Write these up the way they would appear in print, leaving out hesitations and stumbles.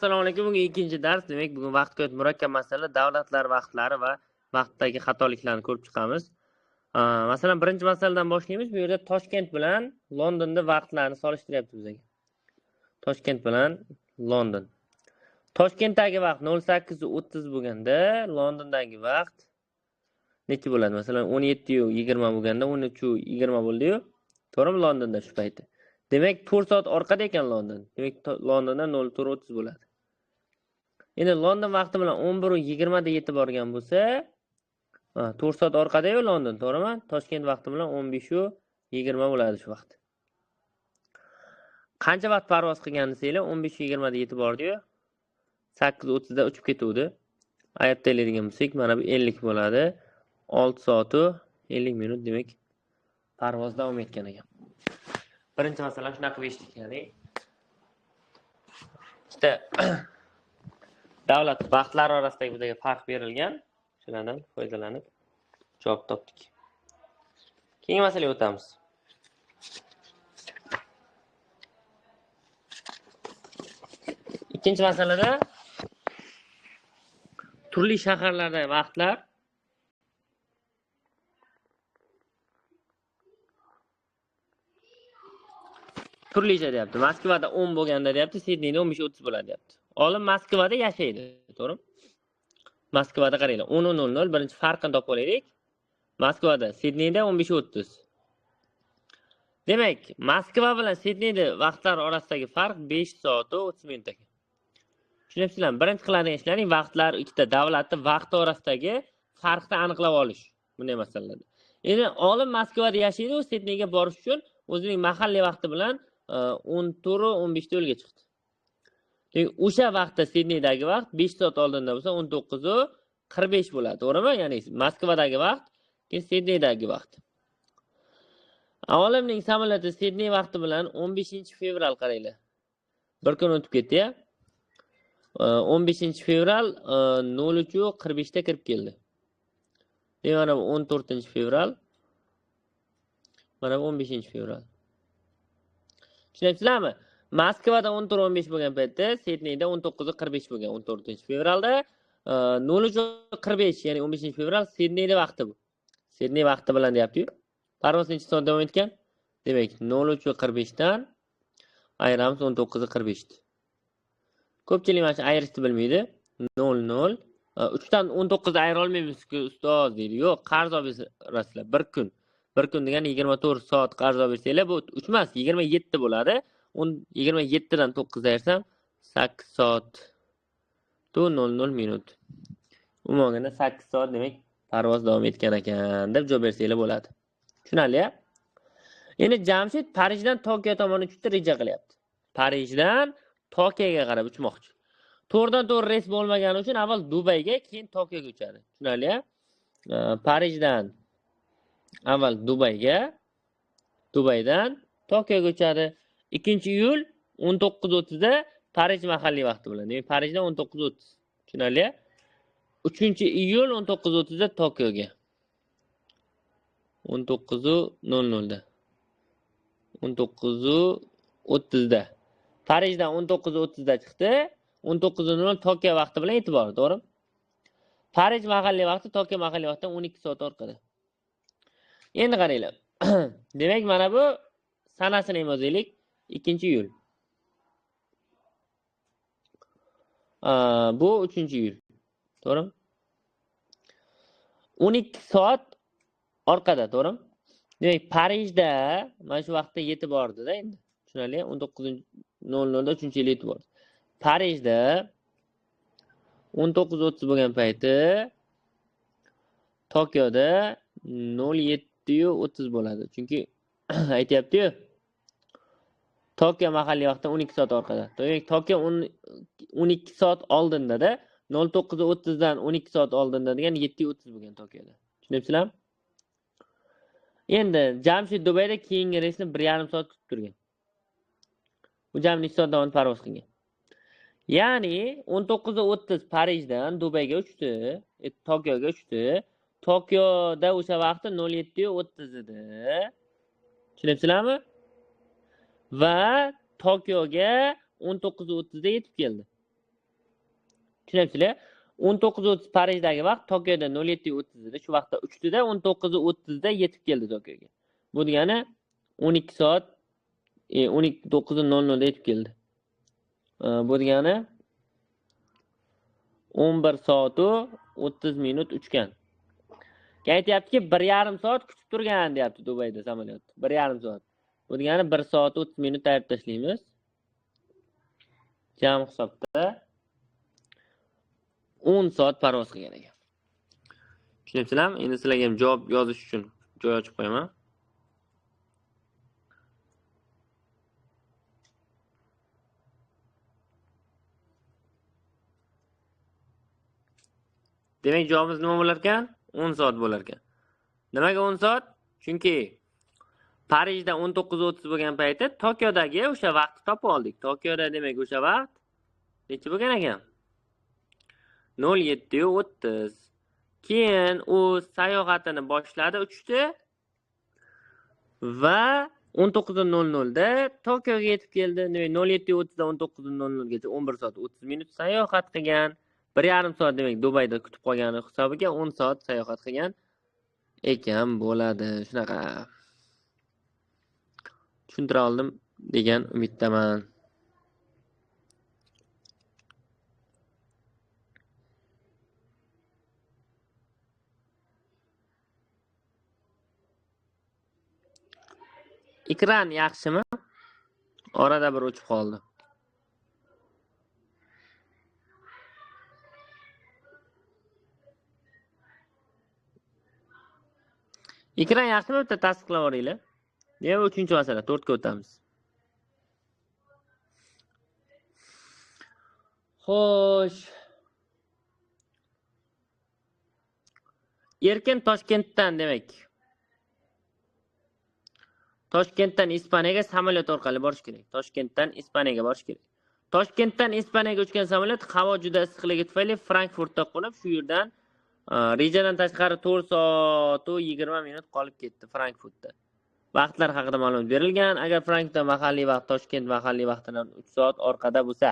Assalomu alaykum. Bugun ikkinchi dars. Demak, bugun vaqtga oid murakkab masala, davlatlar vaqtlari va vaqtdagi xatoliklarni ko'rib chiqamiz. Masalan, birinchi masaladan boshlaymiz. Bu yerda Toshkent bilan Londonda vaqtlarni solishtiryapti bizga. Toshkent bilan London. Toshkentdagi vaqt 08:30 bo'lganda, Londondagi vaqt necha bo'ladi? Masalan, 17:20 bo'lganda 13:20 bo'ldi-yu. To'g'rimi? Londonda shu payti. Demak, 4 soat orqada ekan London. Demak, Londonda 04:30 bo'ladi. Endi London vaqti bilan 11:20 da yetib borgan bo'lsa, 4 soat orqada-yu London, to'g'rimi? Toshkent vaqti bilan 15:20 bo'ladi shu vaqt. Qancha vaqt parvoz qilgan desanglar, 15:20 da yetib bordi-yu, 8:30 da uchib ketuvdi. Ayirib taylaydigan bo'lsak, mana bu 50 bo'ladi. 6 soat 50 minut, demak, parvoz davom etgan ekan. Birinchi masala shunaqa qilib eshitdik, ya'ni ikkita davlat vaqtlari orasidagi bizga farq berilgan, shulardan foydalanib javob topdik. Keyingi masalaga o'tamiz. Ikkinchi masalada turli shaharlardagi vaqtlar turlicha deyapti. Moskvada 10 bo'lganda deyapti, Sidneyda 15:30 bo'ladi deyapti. Olim Moskvada yashaydi, to'g'rimi? Moskvada qaranglar, 10:00 birinchi farqini topib olaylik. Moskvada, Sidneyda 15:30. Demak, Moskva bilan Sidneyda vaqtlar orasidagi farq 5 soat 30 minut ekan. Tushunyapsizlarmi? Birinchi qiladigan ishlaring vaqtlar, ikkita davlatning vaqti orasidagi farqni aniqlab olish bunday masalalarda. Endi olim Moskvada yashaydi, u Sidneyga borish uchun o'zining mahalliy vaqti bilan 14:15 da yo'lga chiqdi. Demak, o'sha vaqtda Sidneydagi vaqt 5 soat oldinda bo'lsa 19:45 bo'ladi, to'g'rimi? Ya'ni Moskvadagi vaqt, keyin Sidneydagi vaqt. Olimning samolyoti Sidney vaqti bilan 15-fevral qaranglar. Bir kun o'tib ketdi-ya. 15-fevral 03:45 da kirib keldi. Demak, mana bu 14-fevral. Mana bu 15-fevral. Tushunyapsizlarmi? Moskvada 14:15 bo'lgan paytda Sidneyda 19:45 bo'lgan 14-fevralda 03:45, ya'ni 15-fevral Sidneyda vaqti bu. Sidney vaqti bilan deyapti-yu. Parvoz necha soat davom etgan? Demak, 03:45 dan ayiramiz 19:45 ni. Ko'pchilik mana shu ayirishni bilmaydi. 00 3 dan 19 ayira olmaymiz-ku ustoz deydi. Yo'q, qarz olib berasizlar bir kun. Bir kun degani 24 soat qarz olib bersanglar, bu 3 emas, 27 bo'ladi. 27 dan 9 ayirsam 8 soat 00 minut. Umuman olganda 8 soat demak parvoz davom etgan ekan deb javob bersanglar bo'ladi. Tushunarli-ya? Endi Jamshid Parijdan Tokio tomon uchishni reja qilyapti. Parijdan Tokioga qarab uchmoqchi. To'g'ridan to'g'ri reys bo'lmagani uchun avval Dubayga, keyin Tokioga uchadi. Tushunarli-ya? Parijdan avval Dubayga, Dubaydan Tokioga uchadi. 2-iyul 19:30 da Parij mahalliy vaqti bilan. Demak, Parijdan 19:30. Tushunarli-ya? 3-iyul 19:30 da Tokioga. 19:00 da. 19:30 da. Parijdan 19:30 da chiqdi. 19:00 Tokio vaqti bilan yetib bordi, to'g'rimi? Parij mahalliy vaqti Tokio mahalliy vaqtidan 12 soat orqada. Endi qaranglar. Demak, mana bu sanasini ham yozaylik. 2-iyul. Bu 3-iyul. To'g'rimi? 12 soat orqada, to'g'rimi? Demak, Parijda mana shu vaqtda yetib bordi-da endi. Tushunarli? 19:00 da 3-iyul yetib bordi. Parijda 19:30 bo'lgan payti Tokioda 07:30 bo'ladi. Chunki aytayapti-yu, Tokio mahalliy vaqtdan 12 soat orqada. Demak, Tokio 12 soat oldinda-da, 09:30 dan 12 soat oldinda degan 7:30 bo'lgan Tokioda. Tushunyapsizlarmi? Endi Jamshid Dubayda keyingi reysni 1,5 soat kutib turgan. Bu jami necha soat davomida parvoz qilgan? Ya'ni 19:30 Parijdan Dubayga uchdi, Tokioga uchdi. Tokioda o'sha vaqti 07:30 edi. Tushunyapsizlarmi? Va Tokioga 19:30 da yetib keldi. Tushunyapsizlar? 19:30 Parijdagi vaqt Tokioda 07:30 edi. Shu vaqtda uchdida 19:30 da yetib keldi Tokioga. Bu degani 12 soat 9:00 da yetib keldi. Bu degani 11 soat 30 minut uchgan. Keyin aytyaptiki, 1,5 soat kutib turgan deyapti Dubayda samolyot. 1,5 soat. Bu degani 1 soat 30 minut ayirib tashlaymiz. Jam hisobda 10 soat parvoz qilgan ekan. Tushunyapsizlarmi? Endi sizlarga ham javob yozish uchun joy ochib qo'yaman. Demak, javobimiz nima bo'lar ekan? 10 soat bo'lar ekan. Nimaga 10 soat? Chunki Parijda 19:30 bo'lgan payti Tokiodagi o'sha vaqtni topib oldik. Tokioda demak o'sha vaqt necha bo'lgan ekan? 07:30. Keyin u sayohatini boshladi, uchdi va 19:00 da Tokioga yetib keldi. Demak, 07:30 dan 19:00 gacha 11 soat 30 minut sayohat qilgan. 1,5 soat demak Dubayda kutib qolgani hisobiga 10 soat sayohat qilgan ekan bo'ladi. Shunaqa tushuntira oldim degan umiddaman. Ekran yaxshimi? Orada bir o'chib qoldi. Ekran yaxshimi? Bitta tasdiqlab yuboringlar. Demak, 3-masala, 4ga o'tamiz. Xo'sh. Erkin Toshkentdan demak. Toshkentdan Ispaniyaga samolyot orqali borish kerak. Toshkentdan Ispaniyaga borish kerak. Toshkentdan Ispaniyaga uchgan samolyot havo juda issiqligi tufayli Frankfurtda qo'nib, shu yerdan rejadan tashqari 4 soat 20 minut qolib ketdi Frankfurtda. Vaqtlar haqida ma'lumot berilgan. Agar Frankfurtda mahalliy vaqt Toshkent mahalliy vaqtidan 3 soat orqada bo'lsa,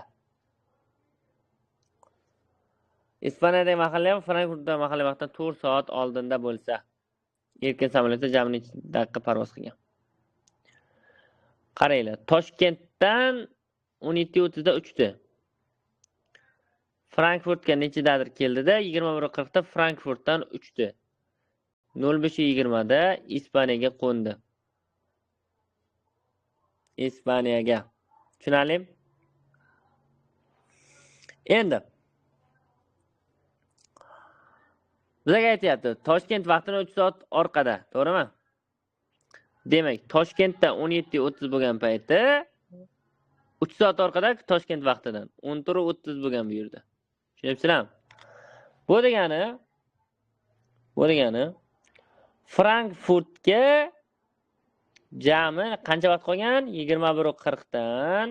Ispaniyadagi mahalliy vaqt Frankfurtda mahalliy vaqtdan 4 soat oldinda bo'lsa, erkin samolyotda jami necha daqiqa parvoz qilgan? Qaranglar, Toshkentdan 17:30 da uchdi. Frankfurtga nechadadir keldida, 21:40 da Frankfurtdan uchdi. 05:20 da Ispaniyaga qo'ndi. Ispaniyaga. Tushunarlimi? Endi bizga aytyapti, Toshkent vaqtidan 3 soat orqada, to'g'rimi? Demak, Toshkentda 17:30 bo'lgan payti 3 soat orqada Toshkent vaqtidan 14:30 bo'lgan bu yerda. Tushunyapsizlarmi? Bu degani Frankfurtga jami qancha vaqt qolgan? 21:40 dan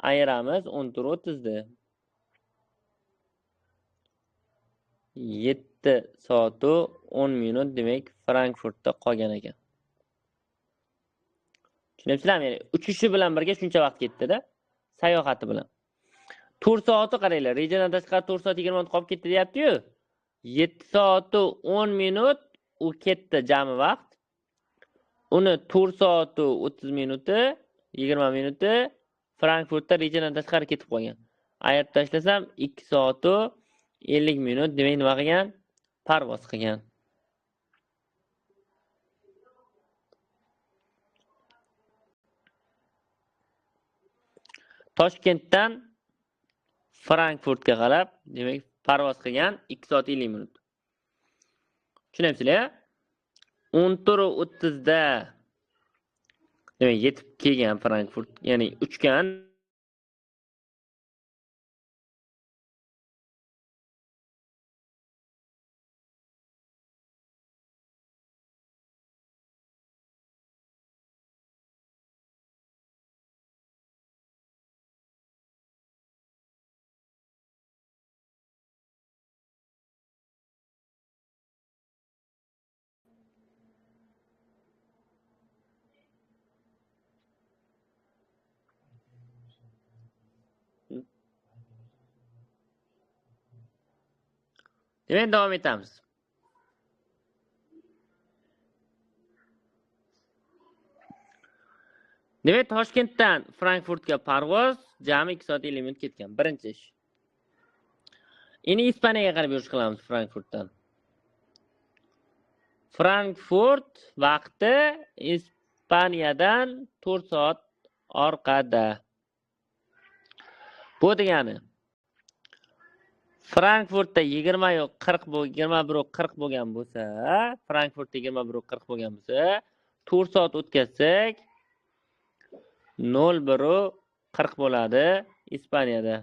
ayiramiz 14:30 ni. 7 soat 10 minut demak Frankfurtda qolgan ekan. Tushunyapsizlarmi? Ya'ni uchishi bilan birga shuncha vaqt ketdi-da, sayohati bilan. 4 soati qaranglar, rejadan tashqari 4 soat 20 minut qolib ketdi deyapti-yu. 7 soat 10 minut u ketdi jami vaqt. Uni 4 soat 30 minuti, 20 minuti Frankfurtda rejadan tashqari ketib qolgan. Ayirib tashlasam 2 soat 50 minut demak nima qilgan? Parvoz qilgan. Toshkentdan Frankfurtga qarab, demak, parvoz qilgan 2 soat 50 minut. Tushunyapsizlar? 14:30 da demak yetib kelgan Frankfurt, ya'ni uchgan. Demak, davom etamiz. Demak, Toshkentdan Frankfurtga parvoz jami 2 soat 50 minut ketgan. Birinchi ish. Endi Ispaniyaga qarab yurish qilamiz Frankfurtdan. Frankfurt vaqti Ispaniyadan 4 soat orqada. Bu degani Frankfurtda 21:40 bo'lgan bo'lsa, Frankfurtda 21:40 bo'lgan bo'lsa, 4 soat o'tkazsak 01:40 bo'ladi Ispaniyada.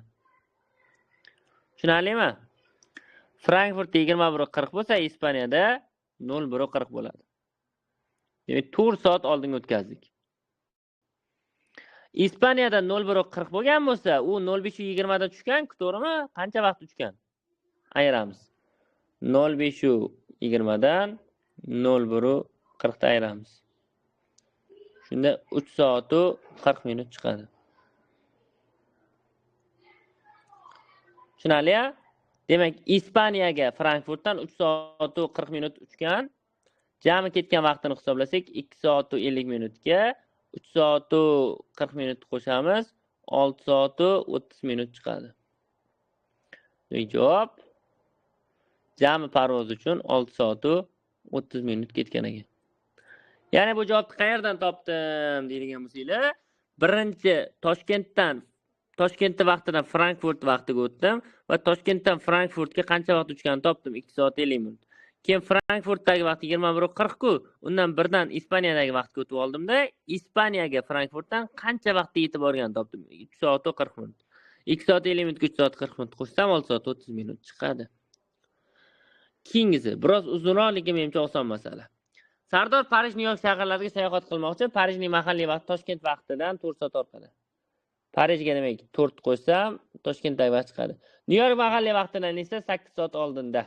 Tushunarlimi? Frankfurtda 21:40 bo'lsa, Ispaniyada 01:40 bo'ladi. Demak, 4 soat oldinga o'tkazdik. Ispaniyada 01:40 bo'lgan bo'lsa, u 05:20 da tushgan-ku, to'g'rimi? Qancha vaqt uchgan? Ayiramiz. 05:20 dan 01:40 da ayiramiz. Shunda 3 soat 40 minut chiqadi. Tushunarli-ya? Demak, Ispaniyaga Frankfurtdan 3 soat 40 minut uchgan. Jami ketgan vaqtini hisoblasak, 2 soat 50 minutga 3 soat 40 minut qo'shamiz, 6 soat 30 minut chiqadi. Demak, javob jami parvoz uchun 6 soat 30 minut ketgan ekan. Ya'ni bu javobni qayerdan topdim deydigan bo'lsanglar, birinchi Toshkentda vaqtidan Frankfurt vaqtiga o'tdim va Toshkentdan Frankfurtga qancha vaqt uchganini topdim, 2 soat 50 minut. Keyin Frankfurtdagi vaqt 21:40 ku, undan birdan Ispaniyadagi vaqtga o'tib oldimda, Ispaniyaga Frankfurtdan qancha vaqtda yetib borganini topdim, 3 soat 40 minut. 2 soat 50 minutga 3 soat 40 minut qo'shsam 6 soat 30 minut chiqadi. Keyingisi biroz uzunroq, lekin menimcha oson masala. Sardor Parij, Nyu York shaharlariga sayohat qilmoqchi. Parijning mahalliy vaqti Toshkent vaqtidan 4 soat orqada. Parijga demak 4 qo'ysam, Toshkentdagi vaqt chiqadi. Nyu York mahalliy vaqtidan esa 8 soat oldinda.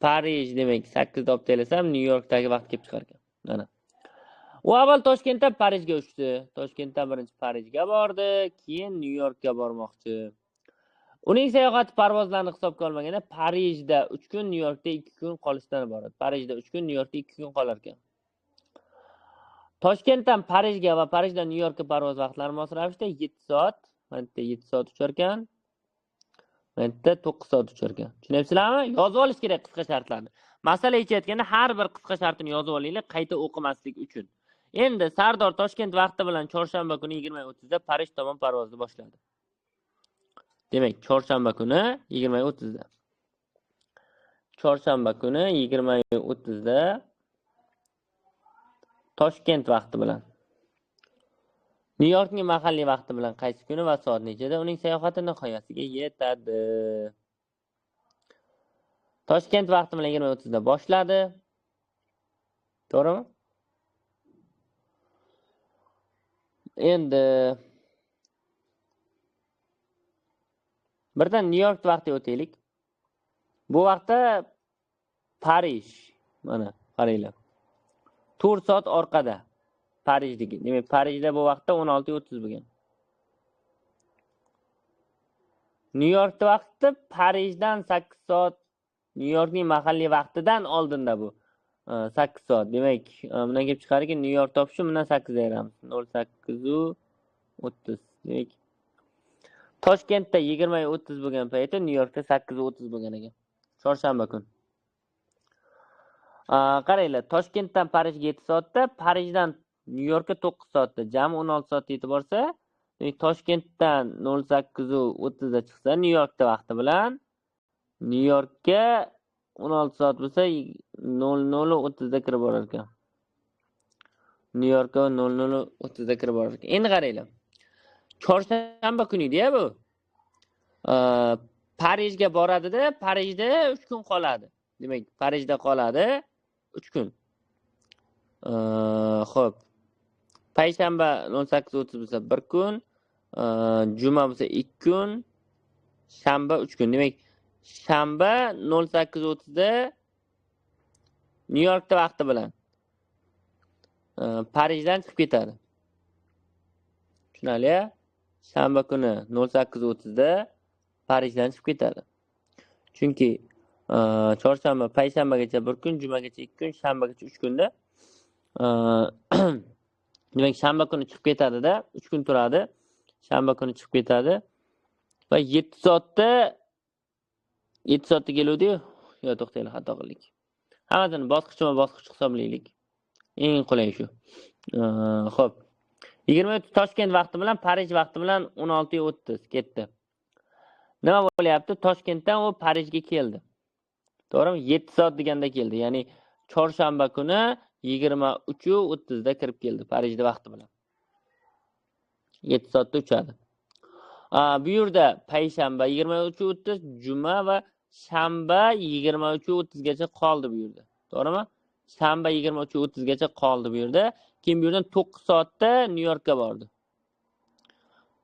Parij demak 8 da olib telasam, Nyu Yorkdagi vaqt kelib chiqar ekan. Mana. U avval Toshkentdan Parijga uchdi. Toshkentdan birinchi Parijga bordi, keyin Nyu Yorkka bormoqchi. Uning sayohati parvozlarni hisobga olmaganda Parijda 3 kun, Nyu Yorkda 2 kun qolishdan iborat. Parijda 3 kun, Nyu Yorkda 2 kun qolar ekan. Toshkentdan Parijga va Parijdan Nyu Yorkka parvoz vaqtlari mos ravishda 7 soat, mana bu yerda 7 soat uchar ekan. Mana bu yerda 9 soat uchar ekan. Tushunyapsizlarmi? Yozib olish kerak qisqa shartlarni. Masala yechayotganda har bir qisqa shartini yozib olinglar, qayta o'qimaslik uchun. Endi Sardor Toshkent vaqti bilan chorshanba kuni 20:30 da Parij tomon parvozni boshladi. Demak, chorshanba kuni 20:30 da. Chorshanba kuni 20:30 da Toshkent vaqti bilan Nyu Yorkning mahalliy vaqti bilan qaysi kuni va soat nechada uning sayohati nihoyasiga yetadi? Toshkent vaqti bilan 20:30 da boshladi. To'g'rimi? Endi birdan Nyu York vaqtiga o'taylik. Bu vaqtda Parij, mana qaranglar. 4 soat orqada Parijdagi. Demak, Parijda bu vaqtda 16:30 bo'lgan. Nyu Yorkda vaqti Parijdan 8 soat, Nyu Yorkning mahalliy vaqtidan oldinda bu. 8 soat. Demak, bundan kelib chiqadiki, Nyu York topish bundan 8 ayiramiz. 08:30. Demak, Toshkentda 20:30 bo'lgan paytda Nyu Yorkda 8:30 bo'lgan ekan. Chorshanba kun. Qaranglar, Toshkentdan Parijga 7 soatda, Parijdan Nyu Yorkka 9 soatda, jami 16 soatda yetib borsa, demak Toshkentdan 08:30 da chiqsa, Nyu Yorkda vaqti bilan Nyu Yorkka 16 soat bo'lsa 00:30 da kirib borar ekan. Nyu Yorkka 00:30 da kirib borar ekan. Endi qaranglar. Chorshanba kuni edi-ya bu. Parijga boradida, Parijda 3 kun qoladi. Demak, Parijda qoladi 3 kun. Xo'p. Payshanba 18:30 bo'lsa 1 kun, juma bo'lsa 2 kun, shanba 3 kun. Demak, shanba 08:30 da Nyu Yorkda vaqti bilan Parijdan chiqib ketadi. Tushunarli-ya? Shanba kuni 08:30 da Parijdan chiqib ketadi. Chunki Chorshanba, payshanbagacha 1 kun, jumagacha 2 kun, shanbagacha 3 kunda. Demak, shanba kuni chiqib ketadi-da, 3 kun turadi. Shanba kuni chiqib ketadi. Va 7 soatda 7 soatda keluvdi-yu. Yo, to'xtanglar, xato qildik. Hammasini bosqichma-bosqich hisoblaylik. Eng qulay shu. Xo'p. 23 Toshkent vaqti bilan Parij vaqti bilan 16:30 ketdi. Nima bo'lyapti? Toshkentdan u Parijga keldi. To'g'rimi? 7 soat deganda keldi. Ya'ni chorshanba kuni 23:30 da kirib keldi Parijda vaqti bilan. 7 soatda uchadi. Bu yerda payshanba 23:30, juma va shanba 23:30 gacha qoldi bu yerda. To'g'rimi? Shanba 23:30 gacha qoldi bu yerda. Keyin bu yerdan 9 soatda Nyu-Yorkka bordi.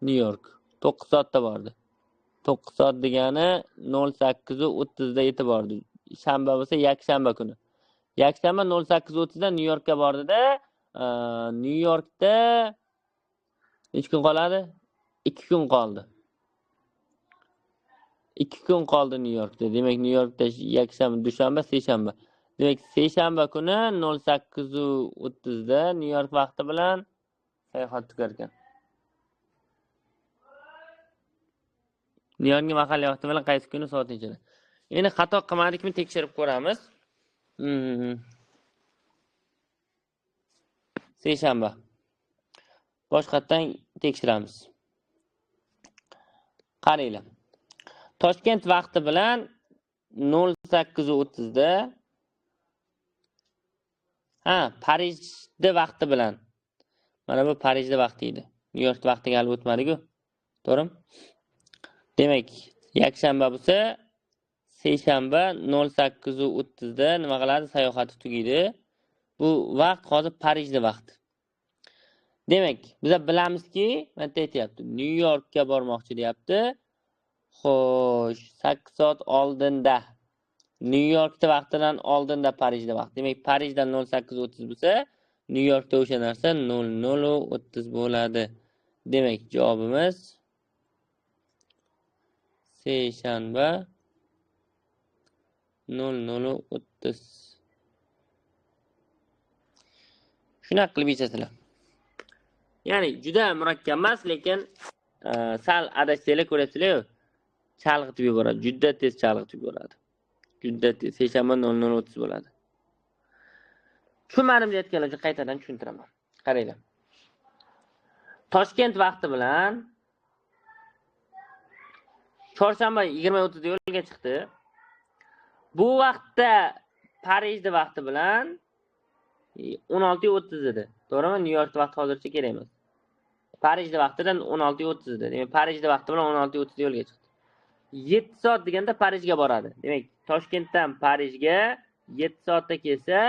Nyu-York 9 soatda bordi. 9 soat degani 08:30 da yetib bordi. Shanba bo'lsa yakshanba kuni. Yakshanba 08:30 da Nyu-Yorkka bordida, Nyu-Yorkda necha kun qoladi? 2 kun qoldi. 2 kun qoldi Nyu-Yorkda. Demak, Nyu-Yorkda yakshanba, dushanba, seshanba. Demak, seshanba kuni 08:30 da Nyu-York vaqti bilan sayohat tugar ekan. Nyu-Yorkning mahalliy vaqti bilan qaysi kuni soat nechada? Endi xato qilmadikmi tekshirib ko'ramiz. Seshanba. Boshqatdan tekshiramiz. Qaranglar. Toshkent vaqti bilan 08:30 da, ha, Parijda vaqti bilan. Mana bu Parijda vaqti edi. Nyu-York vaqtiga hali o'tmadi-ku. To'g'rimi? Demak, yakshanba bo'lsa, seshanba 08:30 da nima qiladi? Sayohati tugaydi. Bu vaqt hozir Parijda vaqt. Demak, biz bilamizki, mana aytayapti, Nyu-Yorkka bormoqchi deyapti. Xo'sh, 8 soat oldinda. Nyu-Yorkda vaqtidan oldinda Parijda vaqt. Demak, Parijda 08:30 bo'lsa, Nyu-Yorkda o'sha narsa 00:30 bo'ladi. Demak, javobimiz seshanba 00:30. Shunaqa qilib yechasizlar. Ya'ni juda murakkab emas, lekin sal adashsanglar ko'rasizlar-ku, chalg'itib yuboradi, juda tez chalg'itib yuboradi. Juda tez seshanba 00:30 bo'ladi. Tushunmadim deyotganlar uchun qaytadan tushuntiraman. Qaranglar. Toshkent vaqti bilan chorshanba 20:30 da yo'lga chiqdi. Bu vaqtda Parijda vaqti bilan 16:30 edi. To'g'rimi? Nyu-York vaqti hozircha kerak emas. Parijda vaqtidan 16:30 edi. Demak, Parijda vaqti bilan 16:30 da yo'lga chiqdi. 7 soat deganda Parijga boradi. Demak, Toshkentdan Parijga 7 soatda kelsa,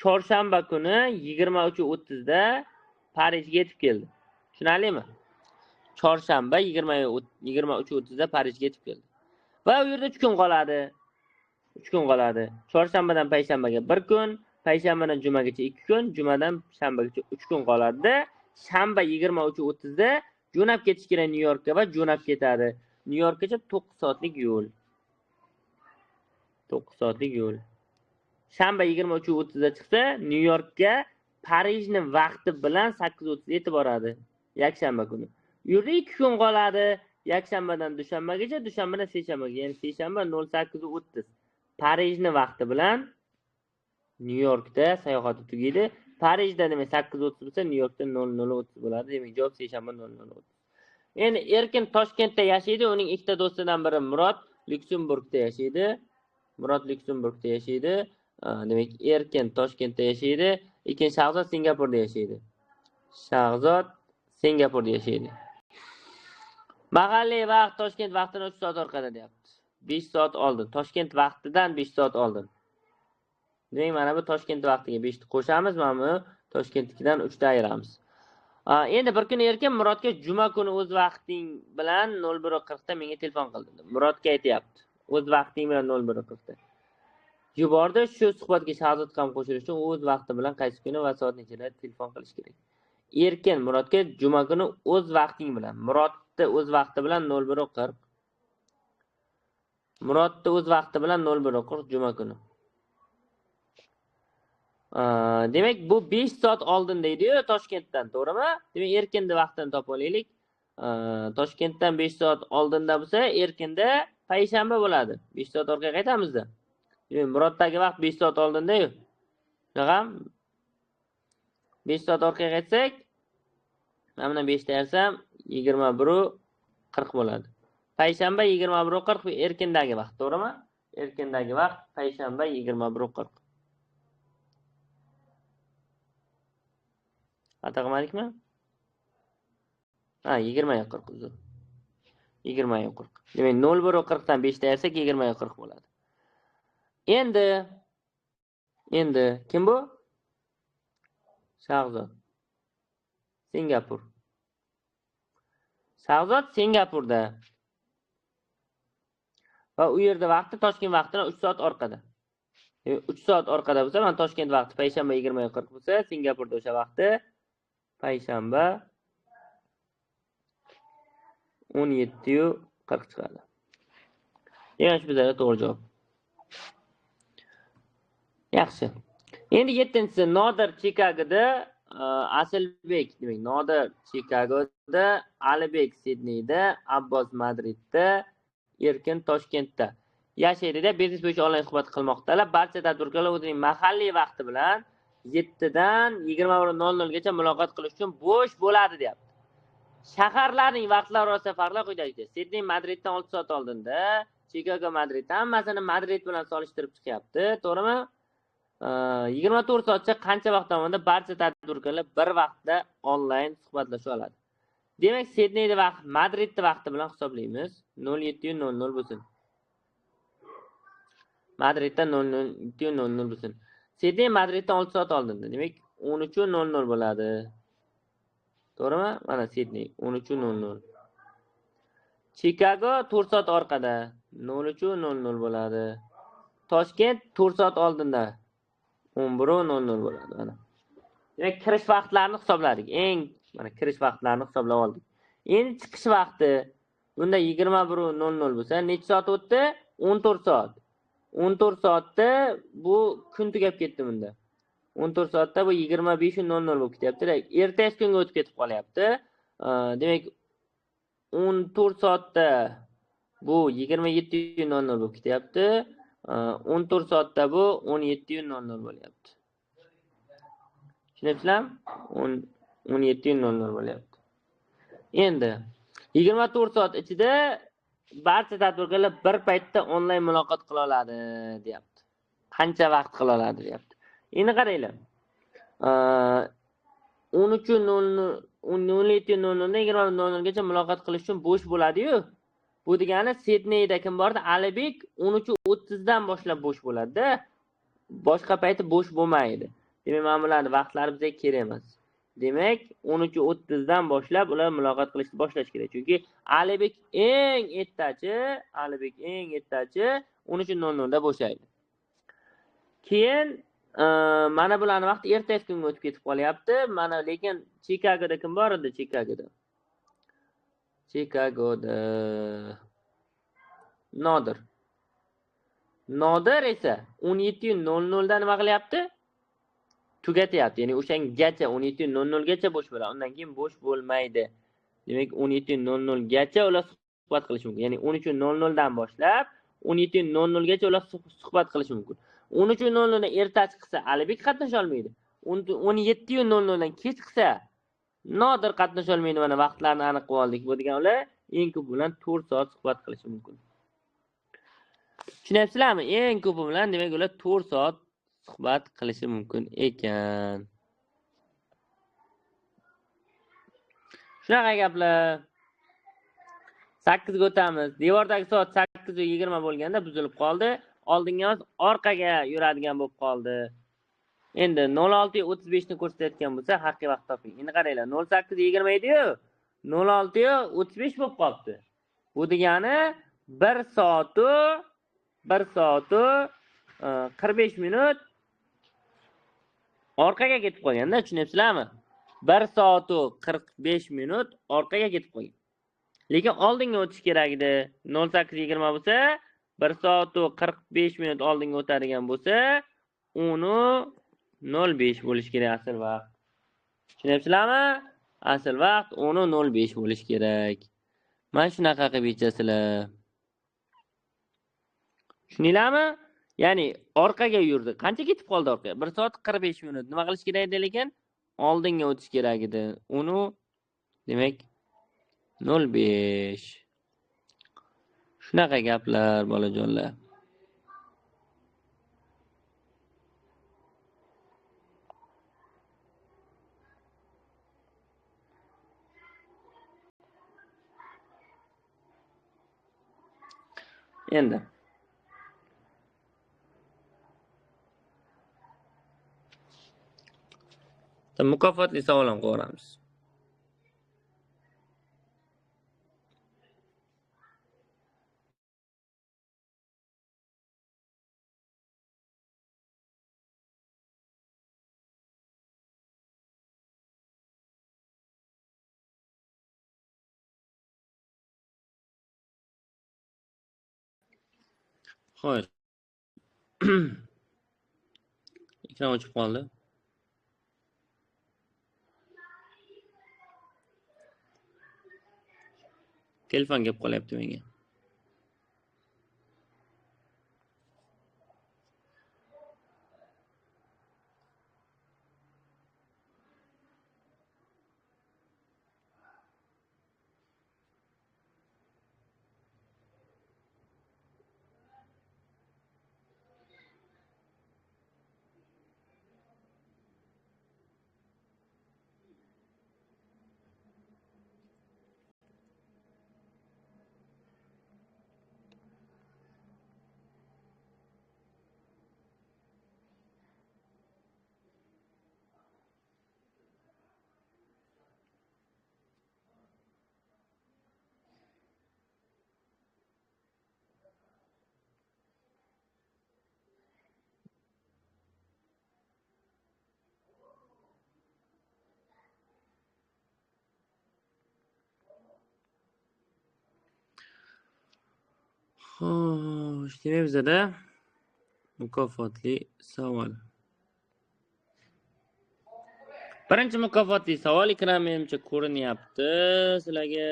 chorshanba kuni 23:30 da Parijga yetib keldi. Tushunarlimi? Chorshanba 23:30 da Parijga yetib keldi. Va u yerda 3 kun qoladi. 3 kun qoladi. Chorshanbadan payshanbaga 1 kun, payshanbadan jumagacha 2 kun, jumadan shanbagacha 3 kun qoladi. Shanba 23:30 da jo'nab ketish kerak Nyu-Yorkka va jo'nab ketadi. Nyu-Yorkgacha 9 soatlik yo'l. 9 soatlik yo'l. Shanba 23:30 da chiqsa, Nyu-Yorkka Parijni vaqti bilan 8:30 yetib boradi. Yakshanba kuni. U yerda 2 kun qoladi. Yakshanbadan dushanbagacha, dushanbadan seshanbaga, ya'ni seshanba 08:30. Parijni vaqti bilan Nyu-Yorkda sayohati tugaydi. Parijda demak 8:30 bo'lsa, Nyu-Yorkda 00:30 bo'ladi. Demak, javob seshanba 00:30. Endi Erkin Toshkentda yashaydi. Uning ikkita do'stidan biri Murod Lyuksemburgda yashaydi. Murod Lyuksemburgda yashaydi. Demak, Erkin Toshkentda yashaydi. Ikkinchi Shahzod Singapurda yashaydi. Shahzod Singapurda yashaydi. Mahalliy vaqt Toshkent vaqtidan 3 soat orqada deyapti. 5 soat oldin. Toshkent vaqtidan 5 soat oldin. Demak, mana bu Toshkent vaqtiga 5 ni qo'shamiz, mana bu Toshkentnikidan 3 ta ayiramiz. Endi bir kun Erkin Murodga juma kuni o'z vaqting bilan 01:40 da menga telefon qildi. Murodga aytayapti. O'z vaqting bilan 01:40 da. Yubordi. Shu suhbatga Shahzod ham qo'shilish uchun o'z vaqti bilan qaysi kuni va soat nechada telefon qilish kerak. Erkin Murodga juma kuni o'z vaqting bilan, Murodni o'z vaqti bilan 01:40. Murodni o'z vaqti bilan 01:40 juma kuni. Demak, bu 5 soat oldin deydi-yu Toshkentdan, to'g'rimi? Demak, Erkinning vaqtini topib olaylik. Toshkentdan 5 soat oldinda bo'lsa, Erkinda payshanba bo'ladi. 5 soat orqaga qaytamizda. Demak, Muroddagi vaqt 5 soat oldinda-yu. Shunaqami? 5 soat orqaga qaytsak, mana bundan 5 ta ayirsam 21:40 bo'ladi. Payshanba 21:40 Erkindagi vaqt, to'g'rimi? Erkindagi vaqt payshanba 21:40. Xato qilmadikmi? Ha, 20:40 uzr. 20:40. Demak, 01:40 dan 5 ta ayirsak 20:40 bo'ladi. Endi kim bu? Shahzod. Singapur. Shahzod Singapurda. Va u yerda vaqti Toshkent vaqtidan 3 soat orqada. 3 soat orqada bo'lsa, mana Toshkent vaqti payshanba 20:40 bo'lsa, Singapurda o'sha vaqti payshanba 17:40 chiqadi. Demak, shu bizga to'g'ri javob. Yaxshi. Endi 7-inchisi Nodir Chikagoda, Asilbek, demak, Nodir Chikagoda, Alibek Sidneyda, Abbos Madridda, Erkin Toshkentda yashaydi-da, biznes bo'yicha onlayn suhbat qilmoqdalar. Barcha tadbirkorlar o'zining mahalliy vaqti bilan 7 dan 21:00 gacha muloqot qilish uchun bo'sh bo'ladi deyapti. Shaharlarning vaqtlari orasida farqlar quyidagicha. Sidney Madriddan 6 soat oldinda, Chikago Madriddan, hammasini Madrid bilan solishtirib chiqyapti, to'g'rimi? 24 soatcha qancha vaqt davomida barcha tadbirkorlar bir vaqtda onlayn suhbatlasha oladi? Demak, Sidneyda vaqt Madridda vaqti bilan hisoblaymiz. 07:00 bo'lsin. Madridda 07:00 bo'lsin. Sidney Madriddan 6 soat oldinda. Demak, 13:00 bo'ladi. To'g'rimi? Mana Sidney 13:00. Chikago 4 soat orqada. 03:00 bo'ladi. Toshkent 4 soat oldinda. 11:00 bo'ladi. Mana. Demak, kirish vaqtlarini hisobladik. Eng mana kirish vaqtlarini hisoblab oldik. Endi chiqish vaqti bunda 21:00 bo'lsa, necha soat o'tdi? 14 soat. 14 soatda bu kun tugab ketdi bunda. 14 soatda bu 25:00 bo'lib ketyapti. Ertasi kunga o'tib ketib qolyapti. Demak, 14 soatda bu 27:00 bo'lib ketyapti. 14 soatda bu 17:00 bo'lyapti. Tushunyapsizlarmi? 17:00 bo'lyapti. Endi 24 soat ichida barcha tadbirkorlar bir paytda onlayn muloqot qila oladi deyapti. Qancha vaqt qila oladi deyapti. Endi qaranglar. 13:00 17:00 dan 20:00 gacha muloqot qilish uchun bo'sh bo'ladi-yu. Bu degani Sidneyda kim bordi? Alibek 13:30 dan boshlab bo'sh bo'ladi-da. Boshqa payti bo'sh bo'lmaydi. Demak, mana bularning vaqtlari bizga kerak emas. Demak, 13:30 dan boshlab ular muloqot qilishni boshlash kerak. Chunki Alibek eng ertachi, Alibek eng ertachi 13:00 da bo'shaydi. Keyin mana bularning vaqti ertasi kunga o'tib ketib qolyapti. Mana lekin Chikagoda kim bor edi? Chikagoda. Chikagoda Nodir. Nodir esa 17:00 da nima qilyapti? Tugatyapti. Ya'ni o'shangacha 17:00 gacha bo'sh bo'ladi. Undan keyin bo'sh bo'lmaydi. Demak, 17:00 gacha ular suhbat qilishi mumkin. Ya'ni 13:00 dan boshlab 17:00 gacha ular suhbat qilishi mumkin. 13:00 dan erta chiqsa Alibek qatnasha olmaydi. 17:00 dan kech qilsa Nodir qatnasha olmaydi. Mana vaqtlarni aniq qilib oldik. Bu degan ular eng ko'pi bilan 4 soat suhbat qilishi mumkin. Tushunyapsizlarmi? Eng ko'pi bilan demak ular 4 soat suhbat qilishi mumkin ekan. Shunaqa gaplar. 8 ga o'tamiz. Devordagi soat 8:20 bo'lganda buzilib qoldi. Oldinga emas, orqaga yuradigan bo'lib qoldi. Endi 06:35 ni ko'rsatayotgan bo'lsa, haqiqiy vaqt toping. Endi qaranglar, 08:20 edi-yu, 06:35 bo'lib qoldi. Bu degani 1 soat 45 minut orqaga ketib qolganda, tushunyapsizlarmi? 1 soat 45 minut orqaga ketib qolgan. Lekin oldinga o'tish kerak edi. 08:20 bo'lsa, 1 soat 45 minut oldinga o'tadigan bo'lsa, 10:05 bo'lishi kerak asl vaqt. Tushunyapsizlarmi? Asl vaqt 10:05 bo'lishi kerak. Mana shunaqa qilib yechasizlar. Tushundinglarmi? Ya'ni orqaga yurdi. Qancha ketib qoldi orqaga? 1 soat 45 minut. Nima qilish kerak edi lekin? Oldinga o'tish kerak edi. 10 demak 05. Shunaqa gaplar bolajonlar. Endi mukofotli savol ham qo'yamiz. Xo'sh. Ekran o'chib qoldi. Telefon kelib qolyapti menga. Xo'sh, demak bizada mukofotli savol. Birinchi mukofotli savol ekran menimcha ko'rinyapti sizlarga.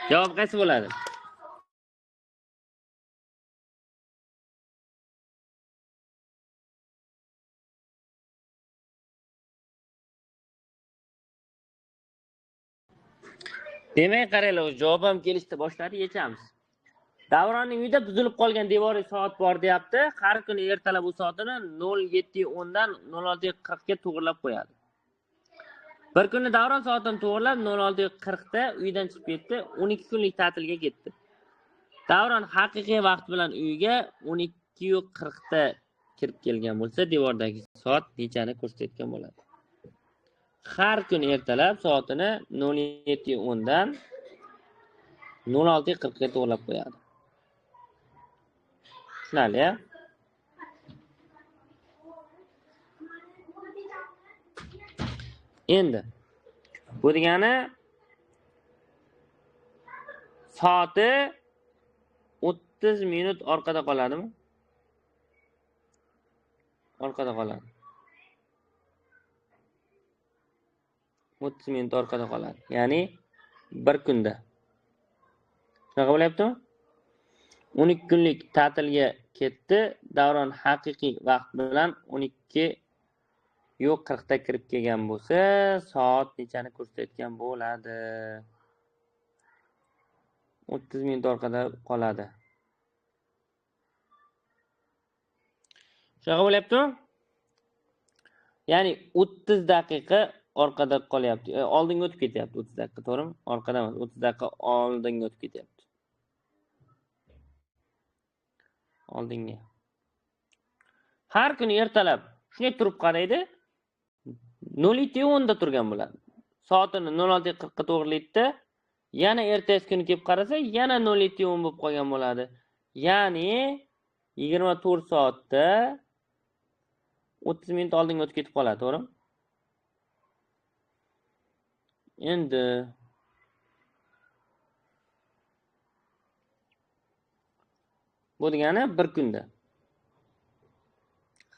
Javob qaysi bo'ladi? Demak, qaranglar, javob ham kelishda boshladi, yechamiz. Davronning uyida buzilib qolgan devoriy soat bor deyapti. Har kuni ertalab u soatini 07:10 dan 06:40 ga to'g'rilab qo'yadi. Bir kuni Davron soatini to'g'rilab 06:40 da uydan chiqib ketdi, 12 kunlik ta'tilga ketdi. Davron haqiqiy vaqt bilan uyga 12:40 da kirib kelgan bo'lsa, devordagi soat nechani ko'rsatayotgan bo'ladi? Har kuni ertalab soatini 07:10 dan 06:40 ga to'g'rilab qo'yadi. Tushunarli-ya? Endi bu degani soati 30 minut orqada qoladimi? Orqada qoladi. 30 minut orqada qoladi. Ya'ni bir kunda. Shunaqa bo'lyaptimi? 12 kunlik ta'tilga ketdi. Davron haqiqiy vaqt bilan 12:40 da kirib kelgan bo'lsa, soat nechani ko'rsatayotgan bo'ladi? 30 minut orqada qoladi. Shunaqa bo'lyaptimi? Ya'ni 30 daqiqa orqada qolyapti. Oldinga o'tib ketyapti 30 daqiqa, to'g'rimi? Orqada emas, 30 daqiqa oldinga o'tib ketyapti. Oldinga. Har kuni ertalab shunday turib qaraydi, 07:10 da turgan bo'ladi. Soatini 06:40 ga to'g'rilaydi. Yana ertasi kuni kelib qarasa, yana 07:10 bo'lib qolgan bo'ladi. Ya'ni 24 soatda 30 minut oldinga o'tib ketib qoladi, to'g'rimi? Endi Bu degani bir kunda.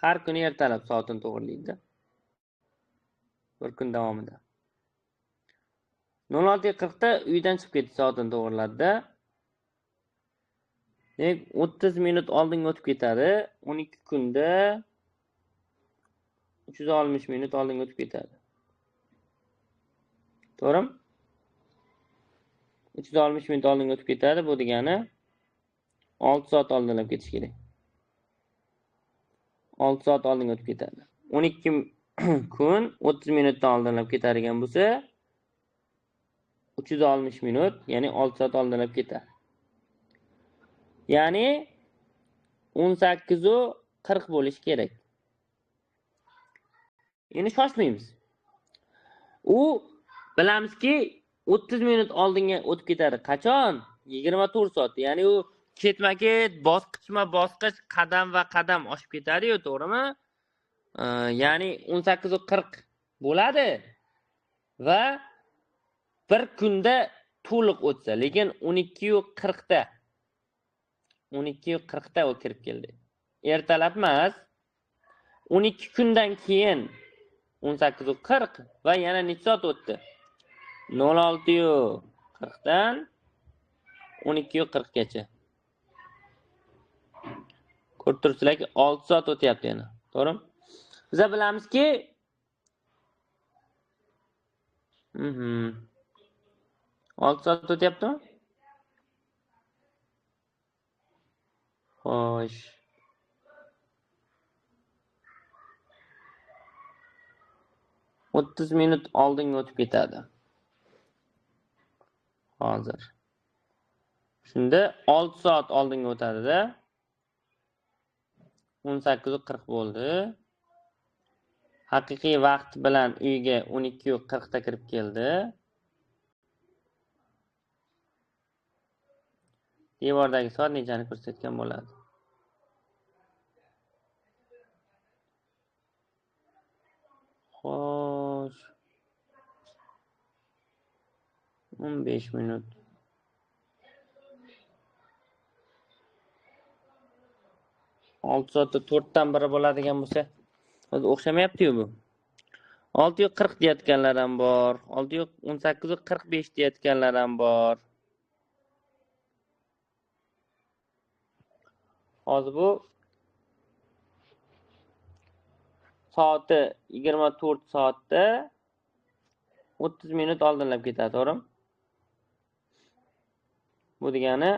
Har kuni ertalab soatini to'g'rilaydi. Bir kun davomida. 06:40 da uydan chiqib ketdi, soatini to'g'riladida. Demak, 30 minut oldinga o'tib ketadi. 12 kunda 360 minut oldinga o'tib ketadi. To'g'rimi? 360 minut oldinga o'tib ketadi. Bu degani 6 soat oldinlab ketish kerak. 6 soat oldinga o'tib ketadi. 12 kun 30 minutdan oldinlab ketadigan bo'lsa, 360 minut, ya'ni 6 soat oldinlab ketadi. Ya'ni 18:40 bo'lishi kerak. Endi shoshmaymiz. U bilamizki 30 minut oldinga o'tib ketadi. Qachon? 24 soat. Ya'ni u ketma-ket, bosqichma-bosqich, qadam va qadam oshib ketadi-yu, to'g'rimi? Ya'ni 18:40 bo'ladi va bir kunda to'liq o'tsa, lekin 12:40 da u kirib keldi. Ertalab emas, 12 kundan keyin 18:40 va yana necha soat o'tdi? 06:40 dan 12:40 gacha. Ko'rib turibsizlarki, 6 soat o'tyapti yana, to'g'rimi? Biz bilamizki 6 soat o'tyaptimi? Xo'sh. 30 minut oldinga o'tib ketadi. Hozir. Shunda 6 soat oldinga o'tadi-da. 18:40 bo'ldi. Haqiqiy vaqt bilan uyga 12:40 da kirib keldi. Devordagi soat nechani ko'rsatgan bo'ladi? Xo'sh. 15 minut. 6 soatda 4dan biri bo'ladigan bo'lsa, hozir o'xshamayapti-yu bu. 6:40 deyotganlar ham bor, 18:45 deyotganlar ham bor. Hozir bu soati 24 soatda 30 minut oldinlab ketadi, to'g'rimi? Bu degani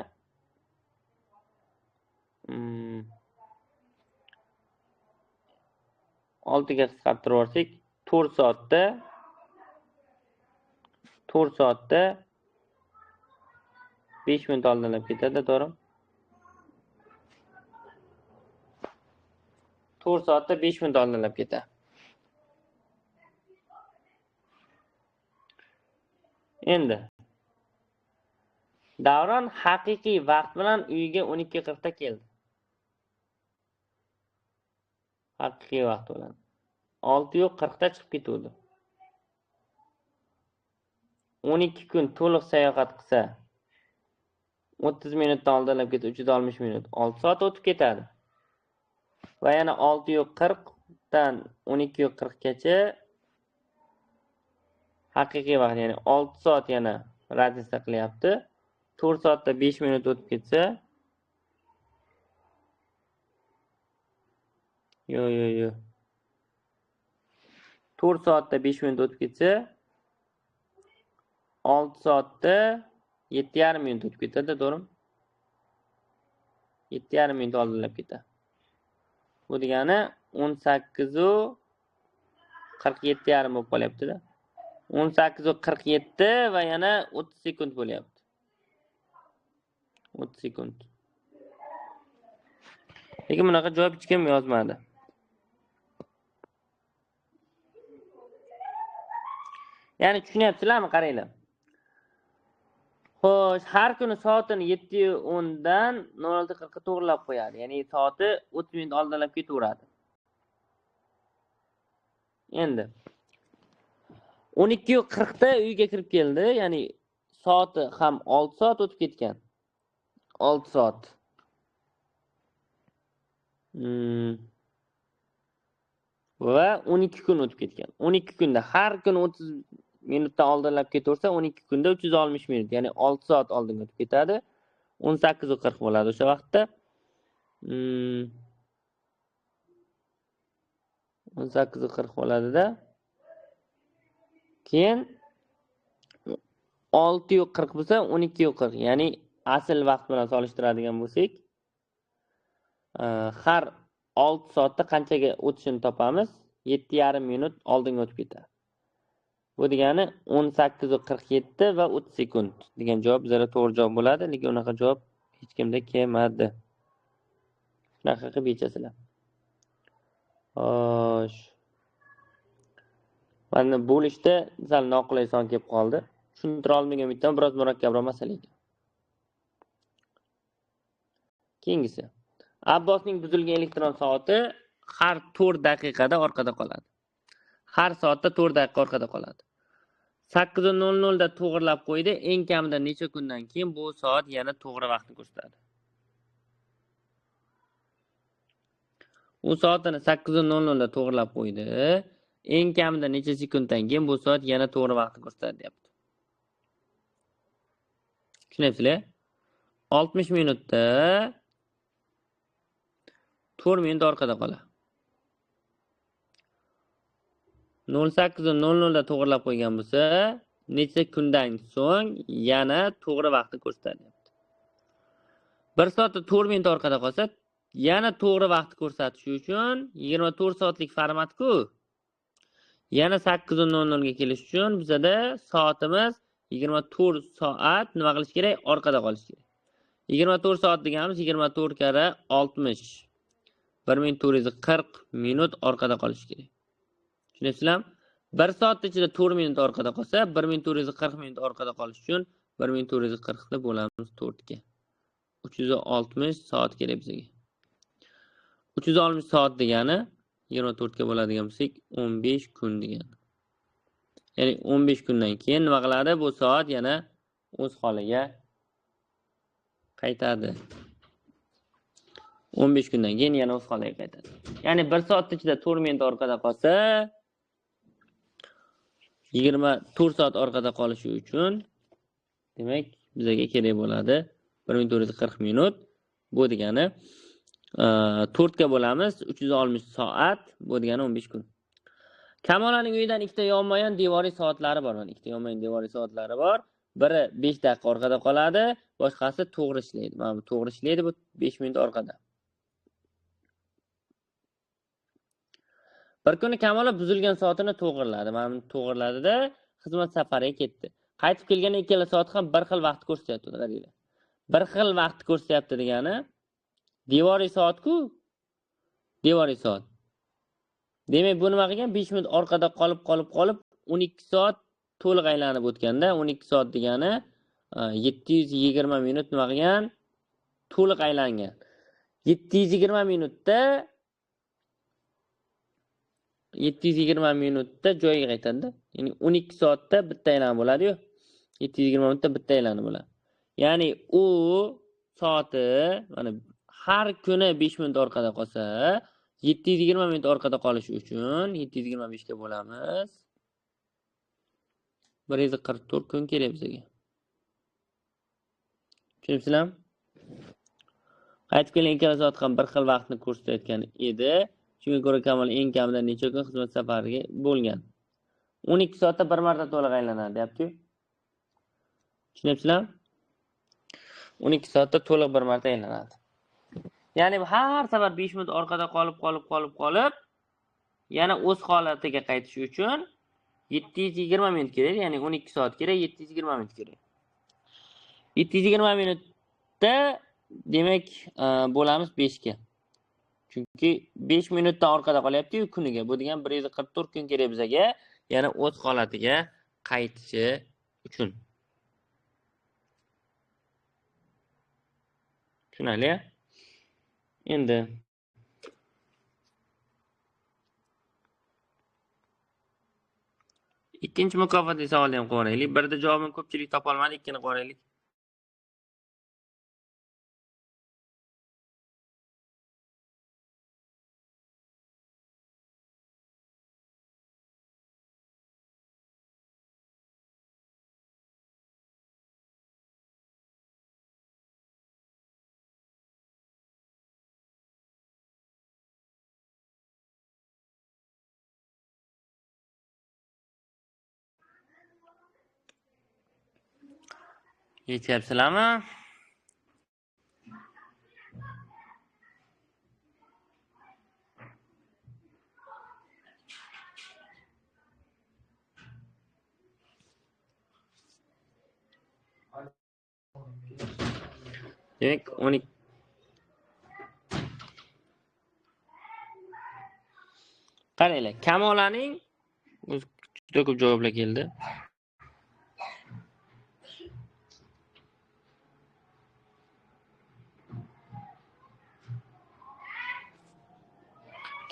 6 ga qisqartirib yuborsak, 4 soatda 4 soatda 5 minut oldinlab ketadi, to'g'rimi? 4 soatda 5 minut oldinlab ketadi. Endi Davron haqiqiy vaqt bilan uyiga 12:40 da keldi. Haqiqiy vaqt bilan 6:40 da chiqib ketuvdi. 12 kun to'liq sayohat qilsa, 30 minutdan oldinlab ketsa, 360 minut, 6 soat o'tib ketadi. Va yana 6:40 dan 12:40 gacha haqiqiy vaqt, ya'ni 6 soat yana razista qilyapti. 4 soatda 5 minut o'tib ketsa, yo. 4 soatda 5 minut o'tib ketsa, 6 soatda 7,5 minut o'tib ketadi, to'g'rimi? 7,5 minut oldinlab ketadi. Bu degani 18:47,5 bo'lib qolyapti-da. 18:47 va yana 30 sekund bo'lyapti. 30 sekund. Lekin bunaqa javob hech kim yozmadi. Ya'ni tushunyapsizlarmi, qaranglar. Xo'sh, har kuni soatini 7:10 dan 06:40 ga to'g'rilab qo'yadi. Ya'ni soati 30 minut oldinlab ketaveradi. Endi 12:40 da uyga kirib keldi, ya'ni soati ham 6 soat o'tib ketgan. 6 soat. Va 12 kun o'tib ketgan. 12 kunda har kuni 30 minutdan oldinlab ketaversa, 12 kunda 360 minut, ya'ni 6 soat oldinga o'tib ketadi. 18:40 bo'ladi o'sha vaqtda. 18:40 bo'ladida. Keyin 6:40 bo'lsa 12:40, ya'ni asl vaqt bilan solishtiradigan bo'lsak, har 6 soatda qanchaga o'tishini topamiz? 7,5 minut oldinga o'tib ketadi. Bu degani 18:47 va 30 sekund degan javob bizga to'g'ri javob bo'ladi, lekin unaqa javob hech kimda kelmadi. Shunaqa qilib yechasizlar. Xo'sh. Mana bo'lishda sal noqulay son kelib qoldi. Tushuntira olmagan bitta biroz murakkabroq masala ekan. Keyingisi. Abbosning buzilgan elektron soati har 4 daqiqada orqada qoladi. Har soatda 4 daqiqa orqada qoladi. 8:00 da to'g'rilab qo'ydi. Eng kamida necha kundan keyin bu soat yana to'g'ri vaqtni ko'rsatadi? U soatini 8:00 da to'g'rilab qo'ydi. Eng kamida necha sekunddan keyin bu soat yana to'g'ri vaqtni ko'rsatadi deyapti. Tushunyapsizlar? 60 minutda 4 minut orqada qoladi. 08:00 da to'g'rilab qo'ygan bo'lsa, necha kundan so'ng yana to'g'ri vaqtni ko'rsatadi deyapti. 1 soatda 4 minut orqada qolsa, yana to'g'ri vaqtni ko'rsatish uchun 24 soatlik format-ku. Yana 8:00 ga kelish uchun bizada soatimiz 24 soat nima qilish kerak? Orqada qolish kerak. 24 soat deganimiz 24 karra 60. 1440 minut orqada qolish kerak. Tushunyapsizlarmi? 1 soat ichida 4 minut orqada qolsa, 1440 minut orqada qolish uchun 1440 ni bo'lamiz 4 ga. 360 soat kerak bizga. 360 soat degani 24 ga bo'ladigan bo'lsak 15 kun degani. Ya'ni 15 kundan keyin nima qiladi? Bu soat yana o'z holiga qaytadi. 15 kundan keyin yana o'z holiga qaytadi. Ya'ni 1 soat ichida 4 minut orqada qolsa, 24 soat orqada qolishi uchun demak bizga kerak bo'ladi 1440 minut. Bu degani 4 ga bo'lamiz 360 soat, bu degani 15 kun. Kamolaning uyidan ikkita yonma-yon devoriy soatlari bor. Mana ikkita yonma-yon devoriy soatlari bor. Biri 5 daqiqa orqada qoladi, boshqasi to'g'ri ishlaydi. Mana bu to'g'ri ishlaydi, bu 5 minut orqada. Bir kuni Kamola buzilgan soatini to'g'riladi. Mana buni to'g'riladida xizmat safariga ketdi. Qaytib kelganda ikkala soat ham bir xil vaqt ko'rsatyapti, qaranglar. Bir xil vaqt ko'rsatyapti degani devoriy soat-ku. Devoriy soat. Demak, bu nima qilgan? 5 minut orqada qolib 12 soat to'liq aylanib o'tganda, 12 soat degani 720 minut nima qilgan? To'liq aylangan. 720 minutda 720 minutda joyiga qaytadi. Ya'ni 12 soatda bitta aylanib bo'ladi-yu. 720 minutda bitta aylanib bo'ladi. Ya'ni u soati mana har kuni 5 minut orqada qolsa, 720 minut orqada qolishi uchun 725 ga bo'lamiz. 144 kun kerak bizga. Tushunyapsizlarmi? Qaytib kelgan ikkala soat ham bir xil vaqtni ko'rsatayotgan edi. Shunga ko'ra Kamol eng kamida necha kun xizmat safariga bo'lgan? 12 soatda bir marta to'liq aylanadi, deyapti-ku. Tushunyapsizlarmi? 12 soatda to'liq bir marta aylanadi. Ya'ni har safar 5 minut orqada qolib yana o'z holatiga qaytish uchun 720 minut kerak, ya'ni 12 soat kerak, 720 minut kerak. 720 minutda demak bo'lamiz 5 ga. Chunki 5 minutdan orqada qolyapti-yu kuniga. Bu degan 144 kun kerak bizga yana o'z holatiga qaytishi uchun. Tushunarli? Endi ikkinchi mukofotli savolni ham qo'yaylik. Birda javobini ko'pchilik topa olmadi, ikkini qo'yaylik. Yetyapsizlarmi? Demak, 12. Qaranglar, Kamolaning juda ko'p javoblar keldi.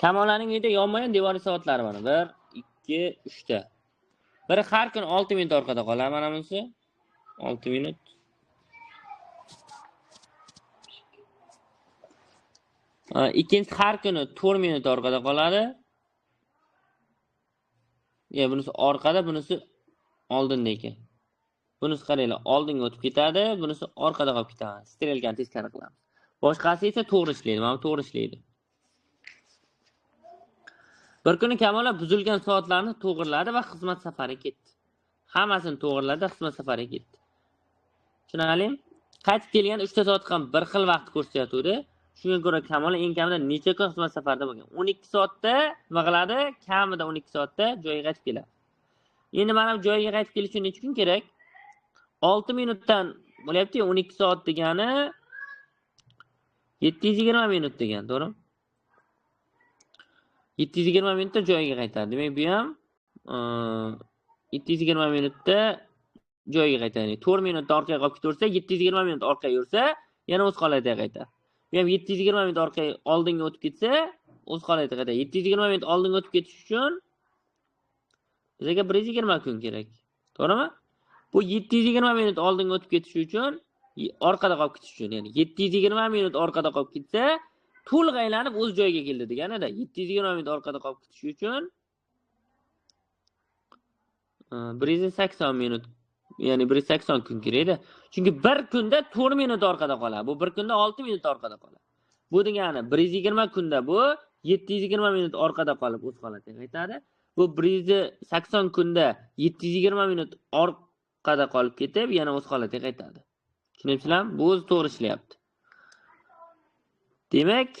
Kamolaning uyida yonma-yon devoriy soatlari bor. 1, 2, 3 ta. Biri har kun 6 minut orqada qoladi, mana bunisi 6 minut. Ikkinchisi har kuni 4 minut orqada qoladi. Ya bunisi orqada, bunisi oldinda ekan. Bunisi qaranglar, oldinga o'tib ketadi, bunisi orqada qolib ketadi. Strelkani teskari qilamiz. Boshqasi esa to'g'ri ishlaydi, mana bu to'g'ri ishlaydi. Bir kuni Kamola buzilgan soatlarni to'g'riladi va xizmat safariga ketdi. Hammasini to'g'riladi, xizmat safariga ketdi. Tushunarlimi? Qaytib kelganda 3 ta soat ham bir xil vaqt ko'rsatayotdi. Shunga ko'ra Kamola eng kamida necha kun xizmat safarida bo'lgan? 12 soatda nima qiladi? Kamida 12 soatda joyiga qaytib keladi. Endi mana bu joyiga qaytib kelish uchun necha kun kerak? 6 minutdan bo'lyapti-yu, 12 soat degani 720 minut degan, to'g'rimi? 720 minutda joyiga qaytadi. Demak, bu ham 720 minutda joyiga qaytadi. 4 minutda orqaga qolib ketaversa, 720 minut orqaga yursa, yana o'z holatiga qaytadi. Bu ham 720 minut orqaga oldinga o'tib ketsa, o'z holatiga qaytadi. 720 minut oldinga o'tib ketish uchun bizga 120 kun kerak. To'g'rimi? Bu 720 minut oldinga o'tib ketish uchun, orqada qolib ketish uchun, ya'ni 720 minut orqada qolib ketsa, to'liq aylanib o'z joyiga keldi deganida. 720 minut orqada qolib ketish uchun 180 minut, ya'ni 180 kun kerakda. Chunki bir kunda 4 minut orqada qoladi. Bu bir kunda 6 minut orqada qoladi. Bu degani 120 kunda bu 720 minut orqada qolib o'z holatiga qaytadi. Bu 180 kunda 720 minut orqada qolib ketib, yana o'z holatiga qaytadi. Tushunyapsizlarmi? Bu o'zi to'g'ri ishlayapti. Demak,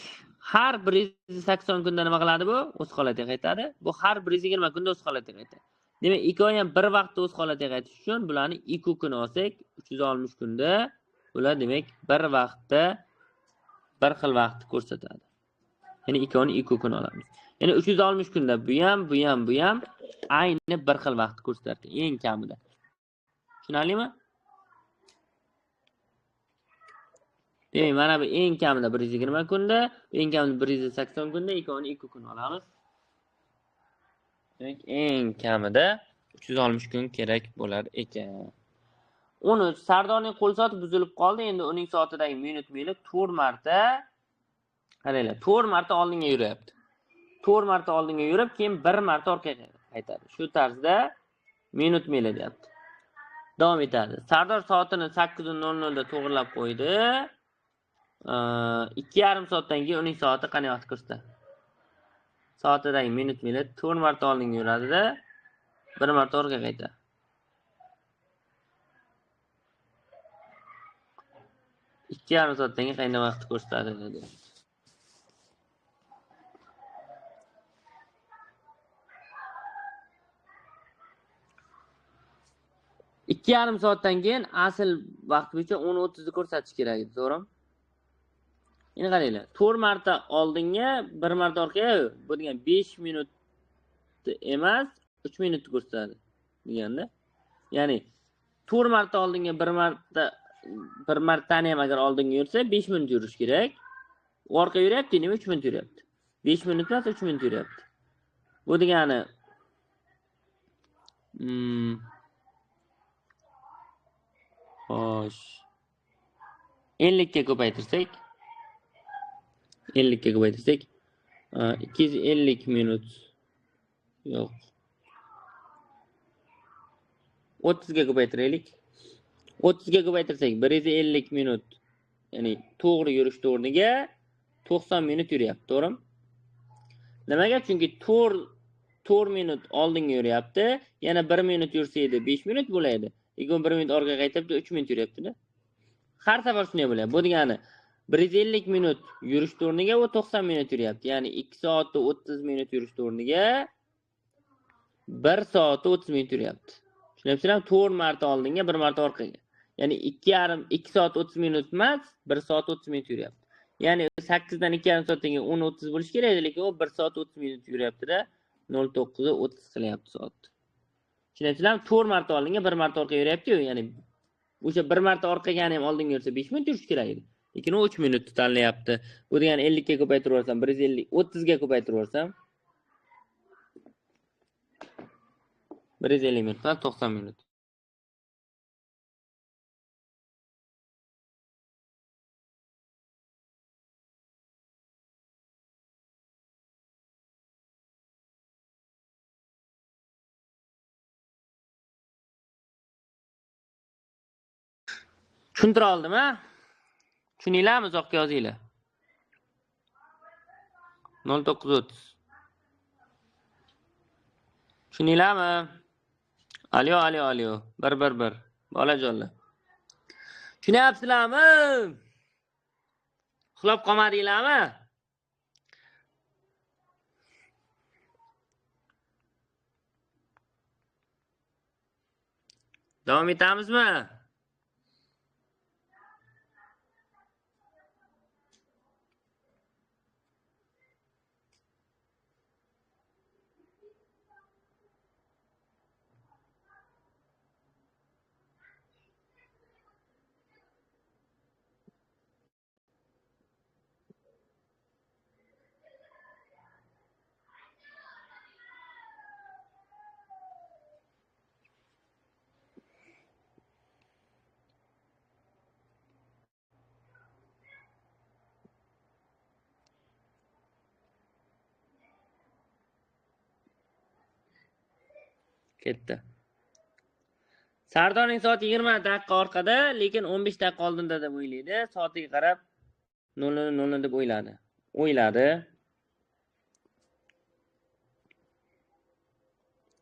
har 180 kunda nima qiladi bu? O'z holatiga qaytadi. Bu har 120 kunda o'z holatiga qaytadi. Demak, ikkovi ham bir vaqtda o'z holatiga qaytish uchun bularni 2 kun olsak, 360 kunda ular demak bir vaqtda bir xil vaqtni ko'rsatadi. Ya'ni ikkovini 2 kun olamiz. Ya'ni 360 kunda bu ham, bu ham, bu ham ayni bir xil vaqtni ko'rsatadi eng kamida. Tushunarlimi? Demak, mana bu eng kamida 120 kunda, eng kamida 180 kunda ikkovini 2 kun olamiz. Demak, eng kamida 360 kun kerak bo'lar ekan. 13. Sardorning qo'l soati buzilib qoldi. Endi uning soatidagi minut mili 4 marta, qaranglar, 4 marta oldinga yuryapti. 4 marta oldinga yurib, keyin 1 marta orqaga qaytadi. Shu tarzda minut mili deyapti. Davom etadi. Sardor soatini 8:00 da to'g'rilab qo'ydi. 2,5 soatdan keyin uning soati qanday vaqt ko'rsatadi? Soatidagi minut mili 4 marta oldinga yuradida, 1 marta orqaga qaytadi. 2,5 soatdan keyin qanday vaqt ko'rsatadi dedi. Ikki yarim soatdan keyin asl vaqt bo'yicha 10:30 ni ko'rsatish kerak edi, to'g'rimi? Endi qaranglar, 4 marta oldinga, 1 marta orqaga, bu degan 5 minut emas, 3 minutni ko'rsatadi deganda. Ya'ni 4 marta oldinga, 1 martani ham agar oldinga yursa 5 minut yurish kerak. Orqa yuryapti, nima 3 minut yuryapti. 5 minut emas, 3 minut yuryapti. Bu degani xo'sh, 50 ga ko'paytirsak, 50 ga ko'paytirsak 250 minut yo'q. 30 ga ko'paytiraylik. 30 ga ko'paytirsak 150 minut, ya'ni to'g'ri yurish o'rniga 90 minut yuryapti, to'g'rimi? Nimaga? Chunki 4 minut oldinga yuryapti, yana 1 minut yursa edi 5 minut bo'ladi. Lekin 1 minut orqaga qaytyapti, 3 minut yuryapti-da. Har safar shunday bo'lyapti. Bu degani 150 minut yurish o'rniga u 90 minut yuryapti. Ya'ni 2 soat 30 minut yurish o'rniga 1 soat 30 minut yuryapti. Tushunyapsizlarmi? 4 marta oldinga, 1 marta orqaga. Ya'ni 2 soat 30 minut emas, 1 soat 30 minut yuryapti. Ya'ni 8 dan 2,5 soatga 10:30 bo'lishi kerak edi, lekin u 1 soat 30 minut yuryapti-da, 09:30 qilyapti soat. Tushunyapsizlarmi? 4 marta oldinga, 1 marta orqaga yuryapti-yu, ya'ni o'sha 1 marta orqaga ham oldinga yursa 5 minut yurish kerak edi. Lekin u 3 minutni tanlayapti. Bu degani 50 ga ko'paytirib yuborsam, 150, 30 ga ko'paytirib yuborsam 150 minutdan 90 minut. Tushuntira oldim, ha? Tushuninglarmi? Uzoqqa yozinglar. 09:30. Tushuninglarmi? Alo, alo, alo. 1 1 1. Bolajonlar. Tushunyapsizlarmi? Uxlab qolmadinglarmi? Davom etamizmi? Ketdi. Sardorning soati 20 daqiqa orqada, lekin 15 daqiqa oldinda deb o'ylaydi. Soatiga qarab 00:00 deb o'yladi. O'yladi.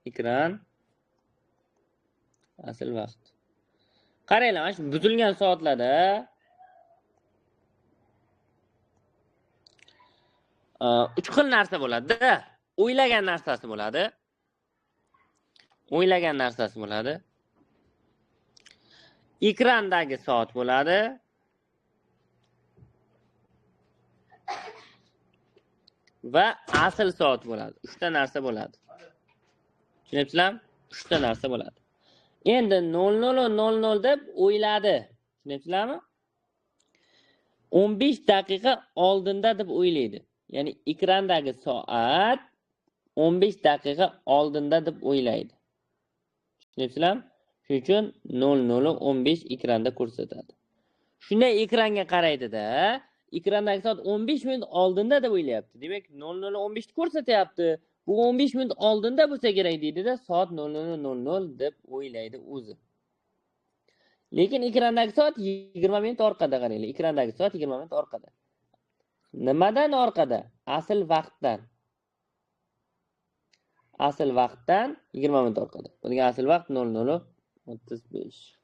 Ekran asl vaqt. Qaranglar, mana shu buzilgan soatlarda uch xil narsa bo'ladi-da. O'ylagan narsasi bo'ladi. O'ylagan narsasi bo'ladi. Ekrandagi soat bo'ladi. Va asl soat bo'ladi. 3 ta narsa bo'ladi. Tushunyapsizlarmi? 3 ta narsa bo'ladi. Endi 00:00 deb o'yladi. Tushunyapsizlarmi? 15 daqiqa oldinda deb o'ylaydi. Ya'ni ekrandagi soat 15 daqiqa oldinda deb o'ylaydi. Tushunyapsizlarmi? Shuning uchun 00:15 ekranda ko'rsatadi. Shunday ekranga qaraydi-da, ekrandagi soat 15 minut oldinda deb o'ylayapti. Demak, 00:15 ni ko'rsatyapti. Bu 15 minut oldinda bo'lsa kerak deydi-da, soat 00:00 deb o'ylaydi o'zi. Lekin ekrandagi soat 20 minut orqada, qaranglar. Ekrandagi soat 20 minut orqada. Nimadan orqada? Asl vaqtdan. Asl vaqtdan 20 minut orqada. Bu degan asl vaqt 00:35.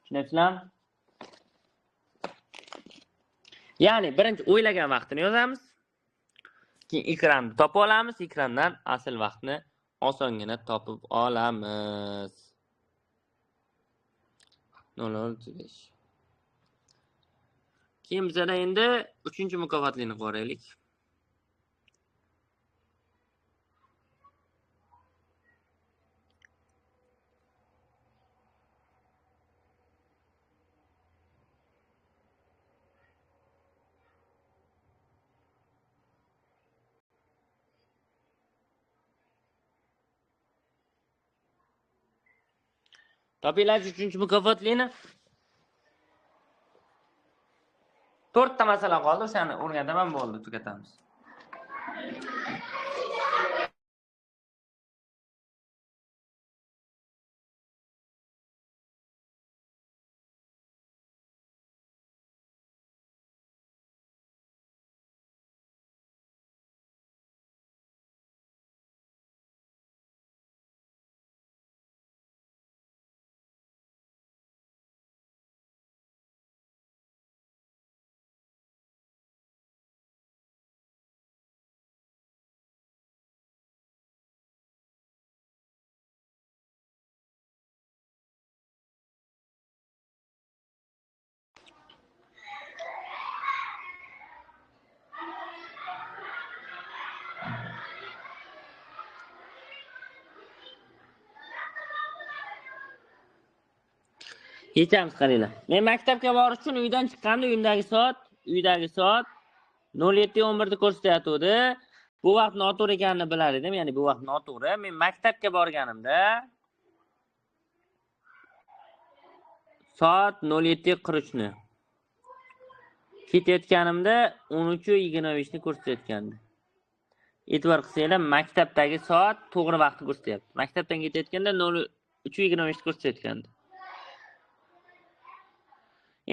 Tushunyapsizlarmi? Ya'ni birinchi o'ylagan vaqtini yozamiz. Keyin ekranni topib olamiz. Ekrandan asl vaqtni osongina topib olamiz. 00:35. Keyin bizada endi 3-mukofotlini ko'raylik. Topinglar 3-mukofotlini. 4 ta masala qoldi, o'shani o'rgataman, bo'ldi, tugatamiz. Yechamiz, qaranglar. Men maktabga borish uchun uydan chiqqanda uyimdagi soat 07:11 ni ko'rsatayotgandi. Bu vaqt noto'g'ri ekanini bilar edim, ya'ni bu vaqt noto'g'ri. Men maktabga borganimda soat 07:43 ni, ketayotganimda 13:25 ni ko'rsatayotgandi. E'tibor qilsanglar, maktabdagi soat to'g'ri vaqtni ko'rsatyapti. Maktabdan ketayotganda 03:25 ni ko'rsatayotgandi.